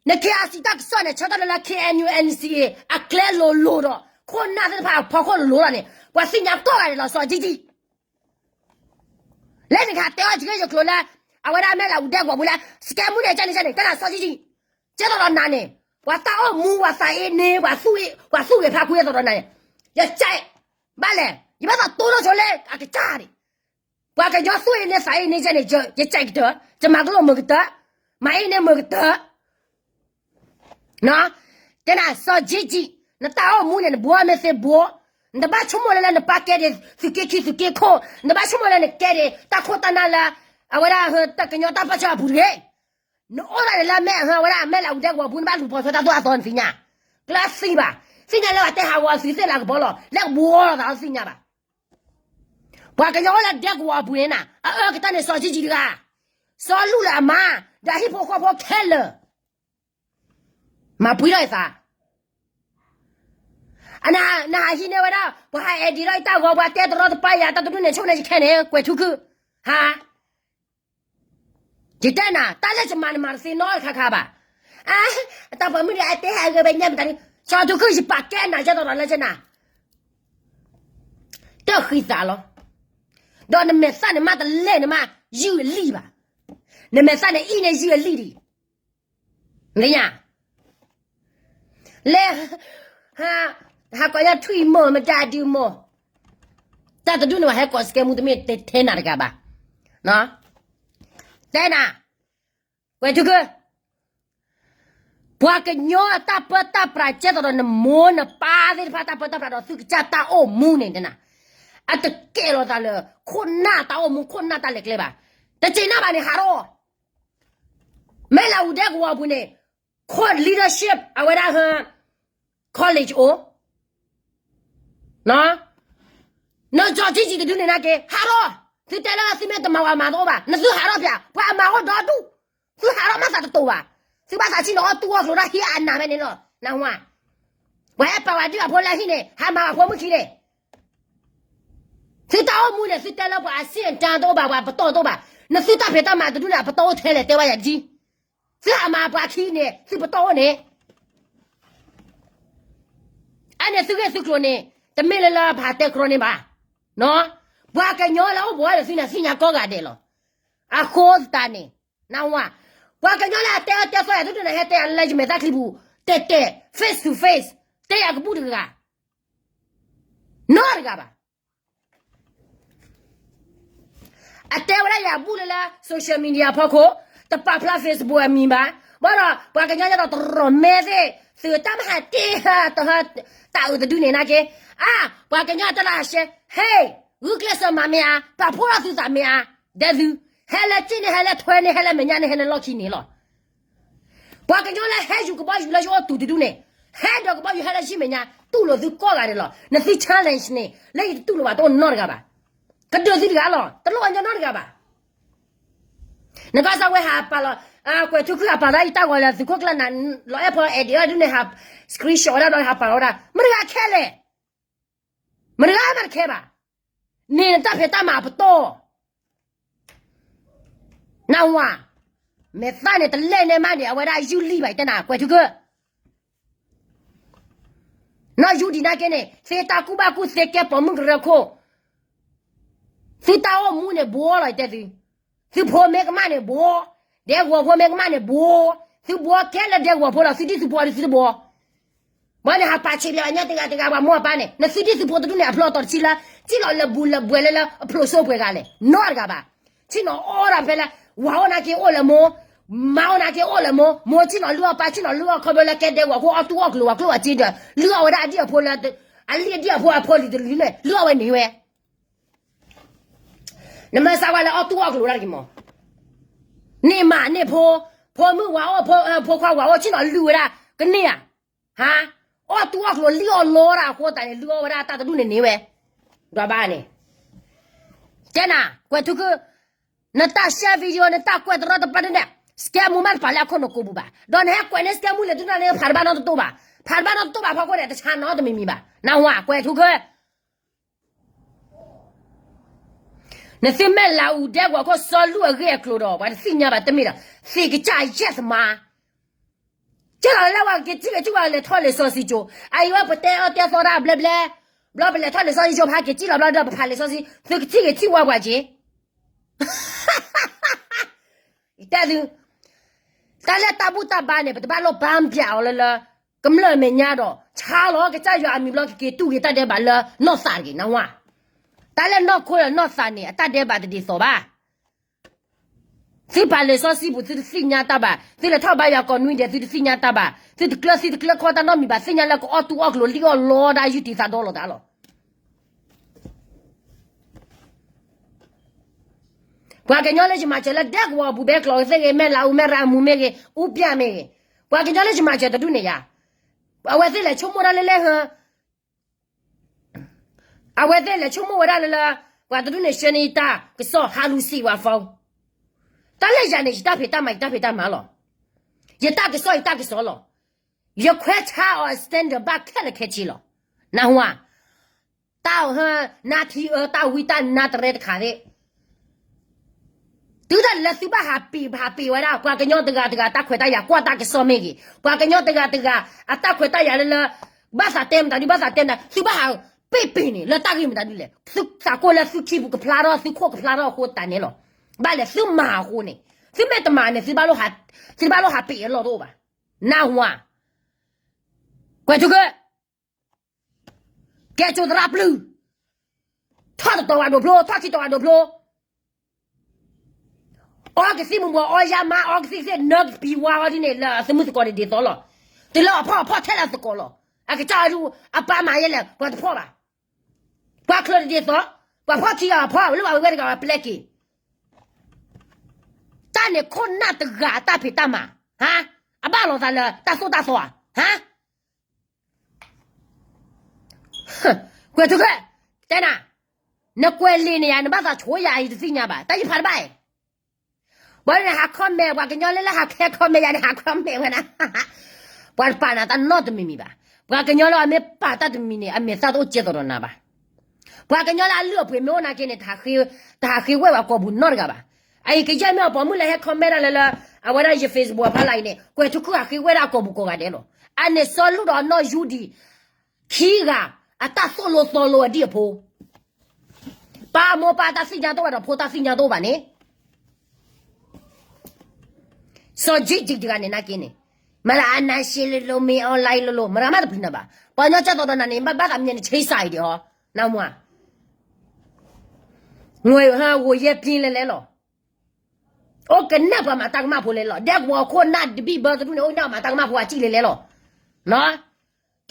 န KIC တၢ်ကစီၣ်န့ၣ် ဆၢထၢၣ်လၢလၢ KNU NCA အကျဲလိၤလိၤဒီး ခိၣ်နၢ်သ့ၣ်တဖၣ်ဖီခိၣ်လိၤလိၤလီၤန့ၣ် ပှၤသ့ၣ်ညါကိးဂၤဒဲးလီၤ စီၤကံကံ လၢနကဟးတဲအီၣ်က့ၤယကျိၤလၢ အဝဲဒၣ်မဲၣ်လးအူဒဲကဝီၤပူၤလၢ စကဲမူန့ၣ် ကန့ၣ်ကန့ၣ် ကနၣ်စီၤကံကံ, ကဲသိးဒီးနၤန့ၣ်, ပှၤတၢ်အိၣ်မူ ပှၤသးအ့န့ၢ် ပှၤသူၣ်ဂ့ၤဖးခွံသိးဒီးနၤန့ၣ်, ယကဲ, ဘၣ်လဲၣ်, ယဘၣ်သးတိၢ်နီၣ်ဆိလၢအကစၢ်န့ၣ်, ပှၤကညီသူၣ်အ့န့ၢ်သးအ့န့ၢ်ကဲန့ၣ် ယကဲကတၢၢ်, ယမၤကလိာ်မုာ်ကတၢၢ်, မၤအ့န့ၢ်မုာ်ကတၢၢ် တဲနၤ စီၤကံကံ, နတၢ်အိၣ်မူန့ၣ် နဘှီမ့ၢ်သ့ဘှီ, နတဘၣ်ဆိကမိၣ်လၢလၢနပၢ်ကဲဒံး သုးက့ခံသုးက့ခိၣ်, နတဘၣ်ဆိကမိၣ်လၢနကဲဒံး တၢ်ခိၣ်တၢ်နၢ်လၢ အဝဲဒၣ်ဟၢတၢ်ကညီတၢ်ပၢဆှၢအပူၤတဂ့ၤ, နအိၣ်ဒၣ်န့ၣ်လၢမဲၣ်ဟၢ အဝဲဒၣ်မဲၣ်လးအူဒဲကဝီၤပူၤ နဘၣ်လူၤပိာ်ထွဲတၢ်သိၣ်တၢ်သီနသ့ၣ်ညါ, ကျၢၢ်သံဘၣ်, သ့ၣ်ညါလၢပှၤတဲဟးဂီၤအသုးသ့ၣ်လၢကဘီလီၤ လၢကဘှီလီၤသးသ့ၣ်ညါဘၣ် ပှၤကညီအိၣ်လၢဒဲကဝီၤအပူၤန့ၣ်နၤ အအၢကတၢၢ်န့ၣ် စီၤကံကံတဂၤ, စီၤလူၢ်လၢအမါ, ဒီးဟံၣ်ဖိဃီဖိခဲလၢာ်, မၤပှံၤထီၣ်အသး, နဟးဟံးန့ၢ်ဝဲဒၣ် ပှၤဟးအဲၣ်ဒိးထီၣ်အတၢ်ဂီၤ ပှၤတဲတရီတပါယၤ တၢ်တဒူၣ်န့ၣ် ဆိကမိၣ်န့ၣ်ယခဲန့ၣ် ကွဲးထူခုၣ်, ဟါ ယတဲနၤ တၢ်လၢယမၤနမၤတသ့နီတခါခါဘၣ်, အတၢ်ပိာ်မုၣ်ဒီးအတဲဟးဂ့ၤဘဲညါမတၤဒ် စီၤထူခုၣ် ယပာ်ကဲနၤယဲသိးဒီးလၢယနၤ, တၢ်ဃံသးလီၤ, ဒီးနမဲာ်သၣ်န့ၣ်မးတလဲၢ်န့ၣ်မး ယုၢ်အလံၣ်ဘၣ်, နမဲာ်သၣ်န့ၣ်အံၣ်န့ၣ်ယုၢ်အလံၣ်ဒံး, နသ့ၣ်ညါ လဲၤ ဟး ဟးကိးညါထွံၣ်မီၢ်မတၤဒုမီၢ်, တၢ်တဒူၣ်န့ၣ် ပှၤဟဲကိးစကဲမူတမ့ၢ်တဲထဲနၤတဂၤဘၣ်, တဲနၤ, ကွဲးထူခုၣ်, ပှၤကညီအတၢ်ပၢတၢ်ပြးကဲသိးဒီးနမိၢ်နပၢ်သ့ၣ်တဖၣ်တၢ်ပၢတၢ်ပြးဒီးသုကစၢ်တၢ်အိၣ်မူန့ၣ်နၤ, အတကဲလီၤသးလၢ ခိၣ်နၢ်တၢ်အိၣ်မူ ခိၣ်နၢ်တၢ်လဲၤကျဲဘၣ်, တက့ၤနၢ်ဘၣ်န့ၣ် ဟးထီၣ် မဲၣ်လးအူဒဲကဝီၤအပူၤန့ၣ်, ခိၣ် leadership အဝဲဒၣ်ဟၢ college အိၣ်, နစီၤကံကံတဒုန့ၣ်နာ်က့ ဟးထီၣ်, သုတဲလၢသုမ့ၢ်တမၤဝဲမၤတအိၣ်ဘၣ် နသုဟးထီၣ်ပၠး ပှၤအမၤအိၣ်ဒီဒူၣ်, သုဟးထီၣ်မၤသးတတိာ်ဘၣ်, သုဘၣ်သးဆံၣ်နီၤအီၣ်တူၢ်အီၣ်ကျိၤဒီးဟံးအနးဖဲန့ၣ်လီၤ, နဟါ, ပှၤဟဲပာ်ဝဲဒုၣ်အဖိလၢဟံၣ်န့ၣ် ဟးမၤဝဲဖိမုၣ်ခံန့ၣ် သုတၢ်အိၣ်မူန့ၣ် သုတဲလၢပှၤအဆ့ၣ်အတၢ်တအိၣ်ဘၣ် ပှၤပတီၢ်တအိၣ်ဘၣ်, နသုတၢ်ဖံးတၢ်မၤတဒူၣ်န့ၣ် အပတီၢ်အိၣ်ထဲလဲၣ် တဲဝဲယၤတကံ, သုဟးမၤပှၤခံန့ၣ် သုပတီၢ်အိၣ်န့ၣ်, အန့ၣ်သုဂ့ၢ်သုကျိၤန့ၣ် တမ့ၢ်လၢလၢပဟးတဲကြီန့ၣ်ဘၣ်, ပှၤကညီလၢအိၣ်ဘှီဒီးသုန့ၣ် သ့ၣ်ညါကိးဂၤဒဲးလီၤ, အဃိသတးန့ၣ်, နဝၤ, ပှၤကညီလၢအတဲအၢတဲသီယၤတဒူၣ်န့ၣ် ဟဲတဲယၤလၢယမဲာ်သၣ်ချံပူၤ, တဲတဲ, face to face, တဲယၤကဘူၣ်တဂၤ, နီတဂၤဘၣ်. အတဲဝဲဒၣ်ယၤဘူၣ်လၢလၢ social media ဖီခိၣ်, တပာ်ဖျါ Facebook အမံၤဘၣ်. ဘၣ်ဒီး ပှၤကညီညါဒီးတရီၣ်မဲသ့ၣ် သုတၢ်မဟါတ့ၢ်ဟၢတဟၢ တၢ်အုးတဒုန့ၣ်နာ်က့, အါ, ပှၤကညီတၢ်လၢအရှဲ, ဟဲ, ဂုာ်ကျဲးစၢးမၤမ့ၢ်ဧါ, ပာ်ဖှိၣ်ထီၣ်သုသးမ့ၢ်ဧါ, ဒဲသု, ဟဲလၢက့န့ၣ် ဟဲလၢထွဲန့ၣ် ဟဲလၢမဲာ်ညါန့ၣ် ဟဲလၢလီၢ်ခံန့ၣ်လီၤ. ပှၤကညီလၢဟဲယူၤကဘီယူၤလၢယအိၣ်တူၢ်တဒုန့ၣ်, ဟဲဒီးကဘီယူၤဟဲလၢယမဲာ်ညါ, တူၢ်လိာ်သုကိးဂၤဒဲးလီၤ. နသု challenge န့ၣ် လၢယတတူၢ်လိာ်ဘၣ်တအိၣ်နီတဂၤဘၣ်. ကဒုးသုတဂၤလီၤ, တလိၣ်အညီနီတဂၤဘၣ်. နကစၢ်ဝဲဟးပာ်လီၤ, ကွဲးထူခုဟးပာ်လီၤယတၢ်ဂီၤလၢသုးခိၣ်ကျၢၢ်နၤ, လီၤအဲၣ်ဖီအဲၣ်ဒိးဒုန့ၣ် ဟး screenshot ဝဲဒၣ်ဒီးဟးပာ်လီၤဝဲဒၣ်, မတဂၤခဲလဲၣ်. မတဂၤမးတခဲဘၣ်. န့ၣ်နတၢ်ဖံးတၢ်မၤအပတီၢ် နၢ်ဟူဧါ, မဲာ်သၣ်န့ၣ်တလဲၣ်န့ၣ်မးန့ၣ် အဝဲဒၣ်ယူၢ်လံၢ်ဘၣ် ယတဲနၤ ကွဲးထူခု, နီၢ်ယူၢ်ဒံးနာ်က့န့ၣ် သ့တၢ်ကူၣ်ဘၣ်ကူၣ်သ့ကဲပိာ်မုၣ်ကရၢခိၣ်, သုတၢ်အိၣ်မူန့ၣ်ဘှီလီၤ ယတဲသု, သုဖိမ့ၢ်ကမၣ်န့ၣ်ဘှီ, ဒဲကဝီၤဖိမ့ၢ်ကမၣ်န့ၣ်ဘှီ, သုဘှီကဲလၢဒဲကဝီၤဖိလီၤ သုဒံၣ်သုဖိဒံးသုတဘှီ ဘၣ်န့ၣ် ဟးပာ်ဆံးဘၣ်ညါတဂၤတဂၤ ပှၤမိၢ်အပၢ်န့ၣ် နသုဒံၣ်သုဖိတဒူၣ်န့ၣ် အဖျိအတီၤတဆံလၢ စံၣ်လီၤလၢဘူးလၢဘှဲးလၢလၢအဖျိးစိပှဲၤဂၤလဲၣ် နီတဂၤဘၣ်. ဆ့ၣ်နီၤအီၣ်ဒၣ်ဖဲလၢ ဝၤအိၣ်နာ်က့အိၣ်လၢမိၢ်, မါအိၣ်နာ်က့အိၣ်လၢမိၢ်, မိၢ်ဆ့ၣ်နီၤလုၢ်အီၣ် ပၢ်ဆ့ၣ်နီၤလုၢ်အီၣ် ခီဖျိလၢကဲဒဲကဝီၤဖိအီၣ်တူၢ်အီၣ်ကျိၤဝဲၤကျိၤဝဲၤစ့ဒီး လုၢ်အီၣ်ဝဲဒၣ်အဒံၣ်အဖိလၢ အလံၣ်အဒံၣ်အဖိအဖိလံၤတလံၤန့ၣ် လုၢ်အီၣ်ဝဲန့ၣ်ဝဲ နမ့ၢ်စးဝဲလၢအီၣ်တူၢ်အီၣ်ကျိၤဒၣ်တက့ၢ်မး, န့ၢ်မးန့ၢ်ဖိ, ဖိမုၣ်ဝၤအိၣ်, ဖိခွါဝၤအိၣ် ဆ့ၣ်နီၤလုၢ်ဝဲဒၣ် ကန့ၢ်ဧါ, ဟါ, အီၣ်တူၢ်အီၣ်ကျိၤလံၣ်အီၣ်လီတၢ်အဃိသတးန့ၣ် လုၢ်အီၣ်ဝဲဒၣ်တၢ်တဒူၣ်န့ၣ်န့ၢ်ဝဲ, ဒွးဘၣ်န့ၣ်, တဲနၤ ကွဲးထူခု, နတၢ် share video နတၢ်ကွဲးတရီတပါဒ်န့ၣ် scam မူမးတပာ်လၢအခိၣ်နူာ်ကိးပူၤဘၣ်, ဒီးနဟဲကွဲးန့ၢ် scam မူလဲၤဒုးနၤန့ၣ် ဖးတဘၣ်နီတတိၢ်ဘၣ်, ဖးတဘၣ်နီတတိၢ်ဘၣ်ဖီခိၣ်န့ၣ် တဆါနီတမံၤမံၤဘၣ်, နၢ်ဟူဧါ ကွဲးထူခု နသုမ့ၢ်လၢအူဒဲကဝီၤခိၣ်စီၤလူၢ်အဂ့ၢ်အကျိၤဒီး ပှၤတသ့ၣ်ညါဘၣ်တမ့ၢ်ဒီး သ့ၣ်ကစၢ်ယဲၢ်သမါ, ကဲလီၤလၢဝဲက့ၤထံၣ်က့ၤထံၣ်ဝဲလဲၤထီၣ်လဲၤစီဆှံကၠိ, အအံၤဝဲပတဲအီၣ်တဲသီတၢ်ဘျဲဘျဲ, ဘျီပလဲၤထီၣ်လဲၤစီဆှံကၠိ ပဟဲက့ၤထံၣ်လီၤဘျီဒီး ပဖးလဲၤစီဆှံ သုကထံၣ်က့ၤထံၣ်ဝဲပှၤက့ၤ တၢ်သု, တၢ်လၢတၢ်ဘူၣ်တၢ်ဘါန့ၣ် ပတဘၣ်လိၣ်ဘၣ်ပျဲအီၤလၢလၢ ကမျၢၢ်အမဲာ်ညါဒီး ဆါလီၤကစၢ်ယွၤအမံၤဘျီ ကက့ၤတူၢ်က့ၤတၢ်ဒဲးဘးလၢနီၢ်သးတဂ့ၤ နၢ်ဟူဧါ, တၢ်လၢနီၢ်ခိဒီးနီၢ်သးန့ၣ် အတၢ်ဒဲးဘးတဒ်သိးဘၣ် သုဖးလဲၤစီဆှံပူၤ သုတသ့ၣ်ညါတၢ်ဘၣ်, သုလဲၤထီၣ်ဘါယွၤကိးနွံဒဲး သုတသ့ၣ်ညါတၢ်ဘၣ်, သုတကျၢၤသံတကျၢၤခီတၢ်နီတမံၤဘၣ်, သ့ၣ်ညါလၢကအီၣ်တူၢ်အီၣ်ကျိၤလံၣ်အီၣ်လီတၢ်ယူၢ်တံၢ်သးဒီလိာ်သးလီၤ. ပှၤကညီလၢယမၤစၢၤလၢဒဲကဝီၤပူၤ ဘဲကျိးသ့ၣ်ဂ့ၤ မဲၢ်လးအူ မဲၢ်ရၤအမူမ့ၢ်ဂ့ၤ အူပျၢ်မ့ၢ်ဂ့ၤ, ပှၤကညီလၢယမၤစၢၤတဒူၣ်န့ၣ်ယါ, အဝဲသ့ၣ်လဲၤဆိကမိၣ်ဒၣ်လၢလဲၣ်ဟၢ အဝဲသ့ၣ်လဲၤဆိကမိၣ်ဝဲဒၣ်လၢလၢ ပှၤတဒူၣ်န့ၣ်ဆှၢန့ၢ်ယတၢ်ကစီၣ်ဟးလူၤစံးဝဲ phone, တၢ်လၢယၤန့ၣ် ယတၢ်ဖံးတၢ်မၤ ယတၢ်ဖံးတၢ်မၤလီၤ. ယတၢ်ကစီၣ် ယတၢ်ကစီၣ်လီၤ. ယခွဲးဆါအီၤ standard ဘၣ်ခဲလၢာ်ခဲဆ့လီၤ. နၢ်ဟူဧါ, တၢ်အၢ နါထံအၢ တၢ်ဝံတၢ်နါတရဲတခါသ့ၣ် တုၤဒၣ်လဲာ်သုဘၣ်ဟးပ့ၤ ဟးပ့ၤဝဲဒၣ် ပှၤကညီတဂၤတဂၤ တၢ်ခွဲးတၢ်ယာ် ကွၢ်တၢ်ကစီၣ်မ့ၢ်ဂ့ၤ, ပှၤကညီတဂၤတဂၤ အတၢ်ခွဲးတၢ်ယာ်လၢလၢ ဘၣ်သးတဲမတၤဒု ဘၣ်သးတဲမတၤ သုဘၣ်ဟးပ့ၤပ့ၤန့ၣ် လၢတၢ်ဂ့ၢ်မတၤဒုလဲၣ်, သုသးကိၢ်လၢသုခံပူၤကဖျါထီၣ် သုခိၣ်ကဖျါထီၣ်အဃိသတးန့ၣ်လီၤ. ဘၣ်လဲၣ်သုမၤအဃိန့ၣ်, သုမ့ၢ်တမၤန့ၣ် သုဘၣ်လိၣ်ဟးပ့ၤအလီၢ်တအိၣ်ဘၣ်. နၢ်ဟူဧါ, ကွဲးထူခု ကဲကၠိသရၣ်ပျုၢ်, ထီၣ်တတီၤဝဲဒိးဖျိ, ထီၣ်ခံတီၤဝဲဒိးဖျိ, အီကသံၣ်မူၤဘှီး အီယါမါ အီကသံၣ်ကသ့ၣ် နၢကပံၤဝါအီဒ်န့ၣ် လၢအသမုၢ်သကိးန့ၣ်ဒ်သိးလီၤ. တုၤလၢအဖီၣ်အဖီၣ်ထဲလၢအသကိးလီၤ. အကစၢ်အဒူၣ် အပၢ်မၤယဲလဲၣ် ပှၤတဖီၣ်ဘၣ်. ပှၤချၢးတဒ်သိး, ပှၤဖီၣ်ခံဂၤအဖီၣ် လၢပှၤဝဲတဂၤပျဲက့ၤ တၢ်န့ၣ်ခိၣ်နၢ်တဂၤအတၢ်ဖံးတၢ်မၤ, ဟါ, အဘၣ်လိာ်သးလၢတၢ်သိၣ်တၢ်သီဧါ, ဟါ, ကွဲးထူခု, တဲနၤ, နကွဲးလံာ်န့ၣ်ယါ နဘၣ်သးဆိယၤအံၤတသ့ၣ်ညါဘၣ် တၢ်ယဖးတဘၣ်အံၤ, ဘၣ်န့ၣ်ဟး comment ပှၤကညီလၢလၢဟးခဲ comment ဝဲန့ၣ် ဟး comment ဝဲဒၣ်, ပှၤတပာ်နၤတၢ်နီတမံၤမံၤဘၣ်, ပှၤကညီလၢအမ့ၢ်ပာ်တၢ်တမံၤန့ၣ် အမဲာ်သၣ်တအိၣ်ကဲသိးဒီးနၤဘၣ်, ပှၤကညီလၢအလုၢ်အပှ့ၤမ့ၢ်အိၣ်နာ်က့န့ၣ် တဟးဃ့ဝဲပှၤကိာ်ပူၤနီတဂၤဘၣ်, အအံၤကယဲၢ်မ့ၢ်အပိာ်မုၣ်လၢဟဲ comment ဒၣ်လၢလၢ, အဝဲဒၣ်ယ Facebook အဖီလာ်အံၤန့ၣ် ကွဲးထူခုဟးဃ့ဝဲဒၣ်အကိာ်ပူၤကိးဂၤဒဲးလီၤ, အန့ၣ်စီၤလူၢ်ဒီးနီၢ်ယူဒံး ခံဂၤ အတၢ်သိၣ်လိသီလိအဒံၣ်အဖိ, ပၢ်အမိၢ်ပၢ်တၢ်သ့ၣ်ညါတအိၣ်ဘၣ်ဒီးဖိတၢ်သ့ၣ်ညါတအိၣ်ဘၣ်န့ၣ်, စီၤကံးကံးတဂၤန့ၣ်နာ်က့န့ၣ်, မ့ၢ်လၢအနါရှ့လိၤလိၤ မ့ၢ် online လိၤလိၤ မရၤမးတပျုၤနၤဘၣ်, ပှၤကညီကၢ်သိးဒီးနၤန့ၣ် ဘၣ်သးမံၤန့ၣ် ဆ့စၢ်အံၤဒံးဟီ, နၢ်မူဧါ ငိုယဲၢ်ပျ့လဲၤလဲၤလီၤ. အိၣ်ကနၣ်ပှၤမၤတၢ်ကမၣ်ဖိလဲၤလီၤ. ဒဲကဝီၤခိၣ်နၢ်တဘံၣ်ဘၢတဒူၣ်န့ၣ် အိၣ်ကနၣ်ပှၤမၤတၢ်ကမၣ်ဖိအစံၣ်လဲၤလဲၤလီၤ. နီၤ,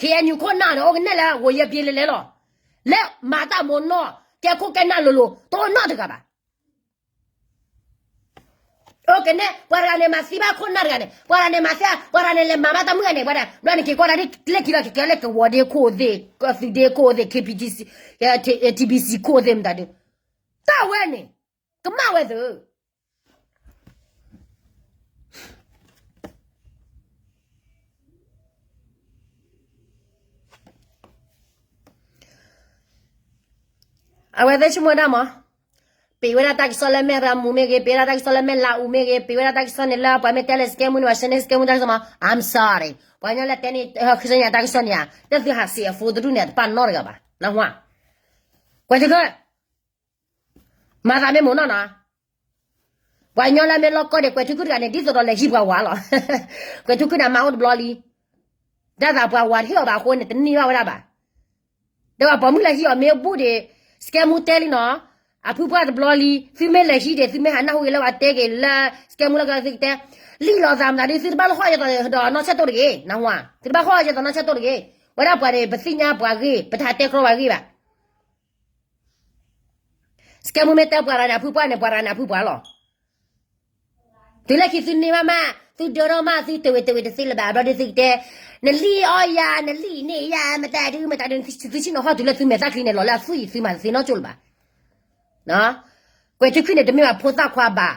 KNU ခိၣ်နၢ်ဒီး အိၣ်ကနၣ်လၢဂိၤယဲၢ်ပျ့လဲၤလဲၤလီၤ. လၢမၤတၢ်မိၢ်နီၢ် ကဲခိၣ်ကဲနၢ်လိၤလိၤ တအိၣ်နီတဂၤဘၣ်. အိၣ်ကနၣ် ပှၤတဂၤန့ၣ်မၤသံဘၣ်ခိၣ်နၢ်တဂၤန့ၣ် ပှၤတဂၤန့ၣ်မၤသံ ပှၤတဂၤန့ၣ်လဲၤမၤဘၣ်တၢ်မုၣ်ဂၤန့ၣ် ပှၤတဂၤ ဘျီန့ၣ်က့ၤကွၢ်တၢ်ဒ်လဲၣ်ခံလီၤ ကကဲလၢကဝီၤဒ့ခိၣ်သ့ၣ် သုးဒ့ခိၣ်သ့ၣ် KPTC, TBC ခိၣ်သ့ၣ်မတၤဒုး တၢ်ဝဲန့ၣ် ကမၣ်ဝဲသု အဝဲသ့ၣ်ဆိကမိၣ်ဒၣ်မး, ပ့ၤဝဲဒၣ်တၢ်ကစီၣ်လၢမဲၢ်ရမူမ့ၢ်ဂ့ၤ, ပ့ၤဝဲဒၣ်တၢ်ကစီၣ်လၢမဲၢ်လးအူမ့ၢ်ဂ့ၤ, ပ့ၤဝဲဒၣ်တၢ်ကစီၣ်န့ၣ်လၢပှၤမ့ၢ်တဲလၢ scam န့ၣ် ပှၤဆှၢန့ၢ် scam တၢ်ကစီၣ်မး, I'm sorry, ပှၤကညီလၢတဲန့ၣ် ခီဆၢညါတၢ်ကစီၣ်န့ၣ်ဧါ, တၢ်သုဟးစံးအဖိတဒူၣ်န့ၣ် တပာ်နီတဂၤဘၣ်, နၢ်ဟူဧါ, ကွဲးထုကၢၢ် မၤသးမ့ၢ်မိၢ်နီၢ်နီၤ, ပှၤကညီလၢမ့ၢ်လီၢ်ကီၢ်ဒီး ကွဲးထုကၢၢ်တဂၤန့ၣ် ဒ်သိးဒီးလဲၤဟံးပှၤဝၤလီၤ, ကွဲးထုကၢၢ်န့ၣ် မၤအိၣ်တဘျီလံ, တၢ်သးပှၤဝၤတဟ့ၣ်အီၤဘၣ်အဃိန့ၣ် တန့ၢ်ဘၣ်ဝဲဒၣ်ဘၣ်, ဒီးပှၤပိာ်မုၣ်လၢဟံးအီၤမ့ၢ်အိၣ်ဘူးဒီး scam တဲလံနီၤ, အဖုပှၢ်တဘျီလံ, သုမ့ၢ်လဲၤဟံးဒီး သုမ့ၢ်ဟးနၢ်ဟူဂ့ၤလၢပှၤတဲက့ၤလၢ scam လၢကသုကတဲ, လံၣ်လီၤသးမတၤဒုး သုတဘၣ်လၢဟီၣ်ယဲသိးဒီးနီၢ်ဆၢၣ်တိၢ်တဂ့ၤ, နၢ်ဟူဧါ, သုတဘၣ်ဟီၣ်ယဲသိးနီၢ်ဆၢၣ်တိၢ်တဂ့ၤ, ဝဲဒၣ်ပှၤန့ၣ် ပသ့ၣ်ညါပှၤဂ့ၢ် ပတဟးတဲကြီပှၤဂ့ၢ်ဘၣ် စကဲမူမ့ၢ်တဲပှၤရၤန့ၣ် အဖုပှၢ်န့ၣ် ပှၤရၤန့ၣ်အဖုပှၢ်လီၤ. တုၤလၢခံသုန့ၢ်ဘၣ်မး, သုဒၢထီၣ်မး, သုတဝ့ၤတဝ့ၤတသ့လၢၤဘၣ်, ဘျီဒုးသုကတဲ, နလံၣ်အီၣ်ယၤ, နလံၣ်န့ၢ်ယၤ, မတၤဒုး မတၤဒုး, သုဆ့ၣ်နီၤဟီၣ်တုၤလၢသုမဲာ်သၣ်ချံန့ၣ် လီၤလၢအသွံၣ်အံၤ သုမၤတသ့နီတကၠိၢ်လၢၤဘၣ်. ကွဲးထုခွံန့ၣ် တမ့ၢ်ဘၣ်ဖိသၣ်ခွါဘၣ်,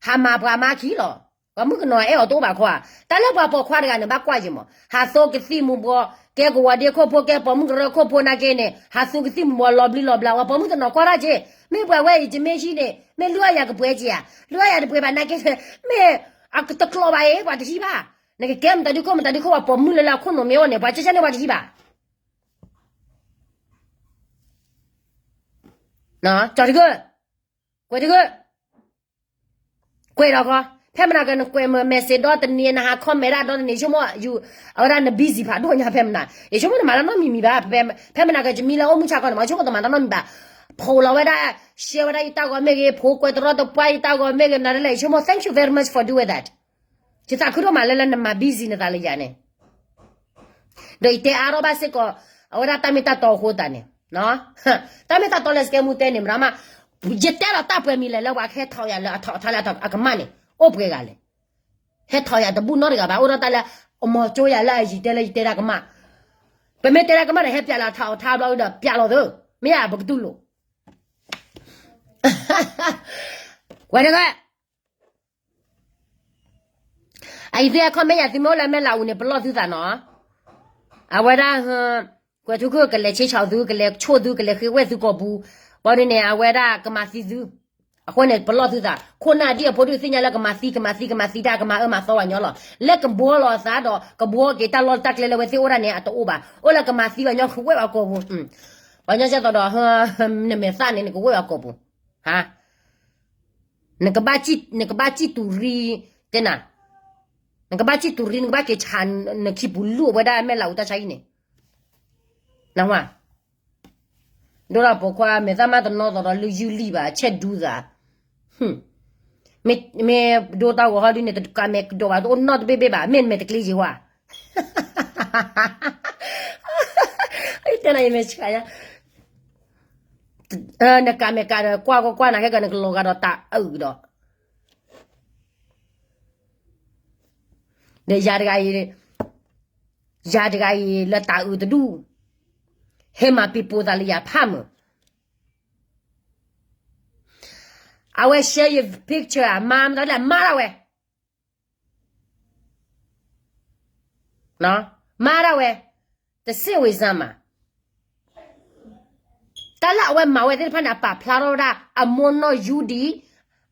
ဟးမၤပှၤမါခံလီၤ. ပှၤမုၣ်ကနီၤအဲၣ်အီၤတအိၣ်ဘၣ်ခီဧါ, တၢ်လၢပှၤပိာ်ခွါတဂၤန့ၣ် ဘၣ်ကွၢ်က့ၤမး, ဟးသိကသံၣ်မူၤဘှီး, ကဲကဝီၤဒ့ခိၣ်ဖိ, ကဲပိာ်မုၣ်ကရၢခိၣ်ဖိနာ်က့န့ၣ်, ဟးသူကသံၣ်မူၤဘှီးလီၤဘျံးလီၤဘျး, ပှၤပိာ်မုၣ်တနီၤကွၢ်တၢ်က့ၤ, မ့ၢ်ပှၤဝဲအံၤ ယမ့ၢ်ဟံးန့ၣ် မ့ၢ်လုၢ်အီၣ်ယၤကပှဲၤက့ၤဧါ, လုၢ်အီၣ်ယၤတပှဲၤဘၣ်နာ်က့, မ့ၢ်အတကျိၤဘၣ်အံၤ ပှၤတဟံးဘၣ်, နကကဲမတၤဒုခိၣ်မတၤဒုခိၣ် ပှၤပိာ်မုၣ်လၢလၢအခိၣ်နူာ်မ့ၢ်အိၣ်န့ၣ် ပှၤကၢကၢန့ၣ်ပှၤတဟံးဘၣ်. ကၠီတဂၢၢ်, ကွဲးတဂၢၢ်, ကွဲးဒီးခီ, ဖဲမနၤကနကွဲးမ message ဒီတနံၤ နဟး comment ဒၣ်ဒီတနံၤ ဆိကမိၣ် အဝဲဒၣ်န busy ဖးဒိၣ်ညါဖဲမနၤ, ယဆိကမိၣ်နမၤတၢ်နီတမံၤမံၤဘၣ်, ဖဲမနၤက ယမံလၢအိၣ်မုၢ်ဆါခီန့ၣ် မ့ၢ်ဆိကမိၣ်တမၤတၢ်နီတမံၤဘၣ်, ဖိးလီၤဝဲဒၣ်, share ဝဲဒၣ်ယတၢ်ဂီၤမ့ၢ်ဂ့ၤ, ဖိးကွဲးတရီတပါယတၢ်ဂီၤမ့ၢ်ဂ့ၤ, မနၤဒ်လဲၣ် ယဆိကမိၣ် thank you very much for do with that. ယသးခုဒိၣ်မးလၢလၢနမၤ busy နသးလၢယၤန့ၣ် ဒီးယတဲအါထီၣ်ဘၣ်စ့ၢ်ကီး, အဝဲဒၣ်တၢ်မ့ၢ်တၢ်တီအဃိသတးန့ၣ်, တၢ်မ့ၢ်တၢ်တီလၢစကဲမူတဲန့ၣ် မရမး, ယတဲလီၤတၢ်ပှဲၤမံၤလဲၣ်လၢပှၤကဟဲထီၣ်ယၤလၢအထီၣ်အထါလၢအကမၣ်န့ၣ်, အိၣ်ပှဲၤဂၤလဲၣ်, ဟဲထီၣ်ယၤတဘူၣ်နီတဂၤဘၣ်, အိၣ်ဒီးတၢ်လၢ, အမီၤကၠိယၤလၢအယံၤတဲလၢယတဲတၢ်ကမၣ်, ပမ့ၢ်တဲတၢ်ကမၣ်ဒီး ဟဲပျးလၢအထါအထါဘျီဒီး ပျးလီၤသၢ, မ့ၢ်ယၤပကတူၢ်လိာ် ဝဲတဂၤ အအံၤသုဟဲ comment ယၤ သုမ့ၢ်အိၣ်လၢမဲၢ်လးအူန့ၣ် ပလီၢ်သုသးနီၤ, အဝဲဒၣ်, ကွဲးထူခုၣ် ကလဲၤဆ့ဆီၣ်သု ကလဲၤဆိၣ်သု ကလဲၤဃ့ဝဲၢ်သုကိာ်ပူၤ, ဘၣ်ဒ်န့ၣ် အဝဲဒၣ်ကမၤသံသု, အဃိန့ၣ် ပလီၢ်သုသး, ခိၣ်နၢ်ဒ်အဖိဒုးသ့ၣ်ညါလၢကမၤသံ ကမၤသံ ကမၤသံတၢ် ကမၤအၢမၤသီပှၤကညီလီၤ, လၢကဘှီလီၤအသးဒီး ကဘှီက့ၤတၢ်လီၢ်တၢ်ကျဲလၢအဝဲသ့ၣ်အိၣ်ဒၣ်န့ၣ် အတအိၣ်ဘၣ်, အိၣ်လၢကမၤသံပှၤကညီ ကဝဲၢ်ပှၤကိာ်ပူၤ, ပှၤကညီကသိးဒီး, နမဲာ်သၣ်န့ၣ် နကဝဲၢ်ပှၤကိာ်ပူၤ, ဟါ နကဘၣ်, နကဘၣ်စံၣ်တူၤရံ, တဲနၤ, နကဘၣ်စံၣ်တူၤရံ နကဘၣ်က့ၤဆါ, နခံပူၤလူၢ်အဝဲဒၣ်မဲၢ်လးအူတၢ်ဆါဟံၣ်န့ၣ်, နၢ်ဟူဧါ, ဒိၣ်ဒီးပိာ်ခွါ မဲာ်သၣ်မးတနီၤသိးဒီးလုၢ်ယုၢ်လံၣ်ဘၣ် ဆဲးဒူသး, မ့ၢ်ဒိတၢ်ဂီၤဟီဒုန့ၣ် တကးမဲာ်ကဒီးဘၣ် တအိၣ်နီတဘ့ၣ်ဘ့ၣ်ဘၣ် မ့ၢ်မဲာ်တကျ့ယံၤဝဲ, တဲနၤယမဲာ်ဆှးယါ နကးမဲာ်ကးဒီးကွၢ်ကွၢ်ကွၢ် နဟဲကနကလီၤဂာ်ဒီးတၢ်အုးဒီး, ဒီးယၤတဂၤအံၤ, ယၤတဂၤအံၤလၢတၢ်အုးတဒူၣ်, ဟဲမၤပ့ၤပိာ်သးလၢယၤဖးမုၢ်, အဝဲ share ယ picture အမါမတၤလဲၣ် မါဒၣ်ဝဲ မါဒၣ်ဝဲ, တစ့ၣ်ဝံၤစၢ်မး, တၢ်လၢအဝဲမၤဝဲသ့ၣ်တဖၣ်န့ၣ် အပာ်ဖျါထီၣ်ဝဲဒၣ် အမိၢ်နီၢ်ယူဒံး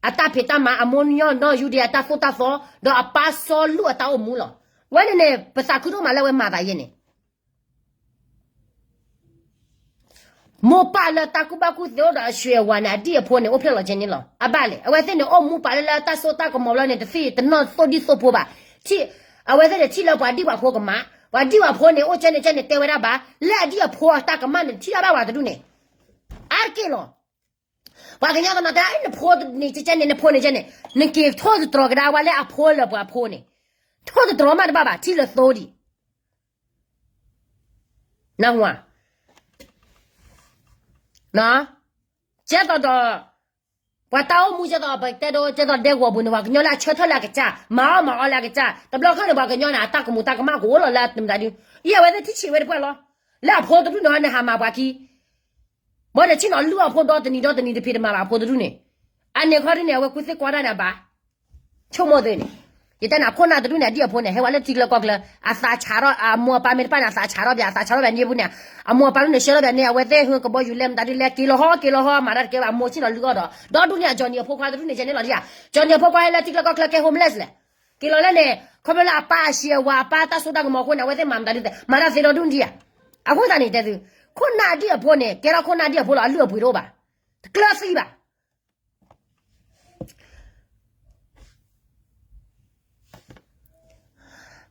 အတၢ်ဖံးတၢ်မၤ, အမိၢ်နီၢ်ယူဒံး အတၢ်သိၣ်တၢ်သီ, ဒီးအပၢ်စီလူၢ်အတၢ်အိၣ်မူလီၤ. ဝဲန့ၣ်န့ၣ် ပသးခုဒိၣ်မးလၢအဝဲမၤသးယဲန့ၣ် မိၢ်ပၢ်လၢတၢ်ကူၣ်ဘၣ်ကူၣ်သ့အိၣ်ဒီးအဆွဲအဝၤန့ၣ် အဒံၣ်အဖိန့ၣ် အိၣ်ဖျဲၣ်လီၤကဲန့ၣ်လီၤ. အဘၣ်လဲၣ် အဝဲသ့ၣ်န့ၣ် အိၣ်မူပာ်လၢလၢတၢ်စိတၢ်ကမီၤဘျီန့ၣ် တသ့ၣ်တနီၣ်သိၣ်ဒံၣ်သိၣ်ဖိဘၣ်. အဝဲသ့ၣ်န့ၣ်ထံၣ်လၢပှၤဒံၣ်ပှၤဖိကမၣ်, ပှၤဒံၣ်ပှၤဖိန့ၣ် အိၣ်ကဲန့ၣ်ကဲန့ၣ်တဲဝဲဒၣ်ဘၣ်, လၢအဒံၣ်အဖိအတၢ်ကမၣ်န့ၣ် ထံၣ်တၢ်ဘၣ်ပှၤတဒူၣ်န့ၣ် အါတက့ၢ်လီၤ. ပှၤကညီတနီၤတဲ နဖိန့ၣ်ကဲန့ၣ် နဖိန့ၣ်ကဲန့ၣ် နက့ၤထိၣ်သတြီၤကဒါဝဲလၢအဖိလၢပှၤဖိန့ၣ်, ထိၣ်သတြီၤမးတဘၣ်ဘၣ် ထံၣ်လၢသိဒံး နၢ်ဟူဧါ, ကဲသိးဒီး ပှၤတၢ်အိၣ်မူကဲသိး ပတဲဒိကဲသိးဒဲကဝီၤပူၤန့ၣ် ပှၤကညီလၢအဆၢထၢၣ်လၢအကစၢ် မၤအီၣ်မၤအီလၢအကစၢ် တဘျီခီန့ၣ် ပှၤကညီန့ၣ် အတၢ်ကမူၤတၢ်ကမၣ်ကအိၣ်လီၤလၢတမတၤဒု, အံၤအဝဲသ့ၣ်ထံၣ်ဆံးဝဲတပှဲၤလီၤ, လၢအဖိတဒူၣ်န့ၣ် နဟးမၤပှၤခံ ဘၣ်ဒီးဆ့ၣ်နီၤလုၢ်အီၣ်ဖိဒီတနံၤဒီတနံၤတဖံးတမၤဘၣ်အဖိတဒူၣ်န့ၣ်, အန့ၣ်ခီဒုန့ၣ် အဝဲကွ့သ့ၣ်ကွၢ်တၢ်န့ၣ်အဘၣ်, ဆိကမိၣ်သ့န့ၣ်, ယတဲန့ၣ် ခိၣ်နၢ်တဒူၣ်န့ၣ် အဒံၣ်အဖိန့ၣ် ဟဲဝဲလၢထံကျါကီၢ်ကျါ, အသးဆးထီၣ် အမိၢ်အပၢ်မ့ၢ်တပၣ်န့ၣ် အသးဆးထီၣ်ဘၣ် အသးဆးထီၣ်ဘၣ်န့ၣ်အပူၤန့ၣ်, အမိၢ်အပၢ်ဒ်န့ၣ် ဆှၢလီၤဘၣ်န့ၣ် အဝဲသ့ၣ်ဟၢကဘီယူၤလဲၤမတၤဒ်လဲၣ် က့ၤလီၤဟီ က့ၤလီၤဟီ မၤတၢ်တကဲဘၣ် အမိၢ်ဆ့ၣ်နီၤလုၢ်အီၣ်ဒီး ဒီဒူၣ်န့ၣ် အကၠီနံၤအဖိခွါတဒူၣ်န့ၣ် ကဲန့ၣ်လီၤဒ်ဧါ, ကၠီနံၤအဖိခွါဟဲလၢထံကျါကီၢ်ကျါကဲ homeless လဲၣ်, က့ၤလီၤလၢန့ၣ် ခီဖျိလၢအပၢ်အဆံးအဝၤ အပၢ်တၢ်စိတၢ်ကမီၤအဃိန့ၣ် အဝဲသ့ၣ်မၤမတၤဒ်လဲၣ် မၤတၢ်သ့ဒီဒူၣ်ဒ်ဧါ, အဃိသတးန့ၣ်တဲသု, ခိၣ်နၢ်အဒံၣ်အဖိန့ၣ် ကဲထီၣ်ခိၣ်နၢ်အဒံၣ်အဖိလီၤ အလုၢ်အပှ့ၤတအိၣ်ဘၣ်, တကျၢၤသံဘၣ်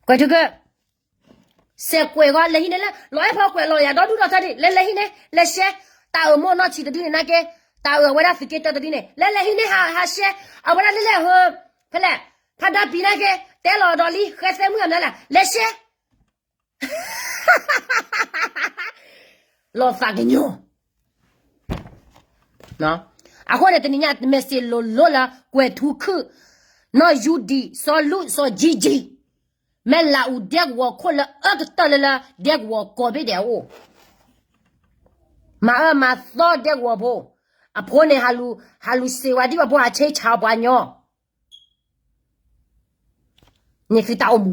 ကွဲးထူကၢ, စဲးကွဲးဂီၤ လဲၤဟံးန့ၢ်လၢ လီၤအဲၣ်ဖီကွဲးလီၤယၤ ဒီဒူၣ်ဒီထၢဒံး လဲၤလဲၤဟံးန့ၢ် လဲၤရှဲ, တၢ်အၢၣ်မိၢ်နီၢ်ဆံးတဒုန့ၣ်နာ်က့, တၢ်အၢၣ်အဝဲဒၣ်သုးက့တၢတဒုန့ၣ် လဲၤလဲၤဟံးန့ၢ်ဟးရှဲ, အဝဲဒၣ်လဲၤလဲၤဟၢ, ဖဲလဲၣ်, ဖးဒါပံၤနာ်က့, တဲလီၤဒီးလံ ဃဲသဲမုၢ်အမနုၤလဲၣ် လဲၤရှဲ လီၤသးကညီၤ အဃိန့ၣ် တနံၤညါ message လိၤလိၤလၢ ကွဲးထူခုၣ်, နီၢ်ယူဒံး စီၤလူၢ် စီၤကၠံကၠံ, မ့ၢ်လးအူဒဲကဝီၤခိၣ်လၢအၢကတၢၢ်လၢလၢ ဒဲကဝီၤကိးဘ့ၣ်ဒဲးအအိၣ်, မၤအၢမၤသီဒဲကဝီၤဖိ, အဖိန့ၣ် ဟးလူၤစ့ဝါဒံၣ်ဘၣ်ဖိ ဟးဆ့ဆးပှၤညီ န့ၣ်သုတၢ်အိၣ်မူ,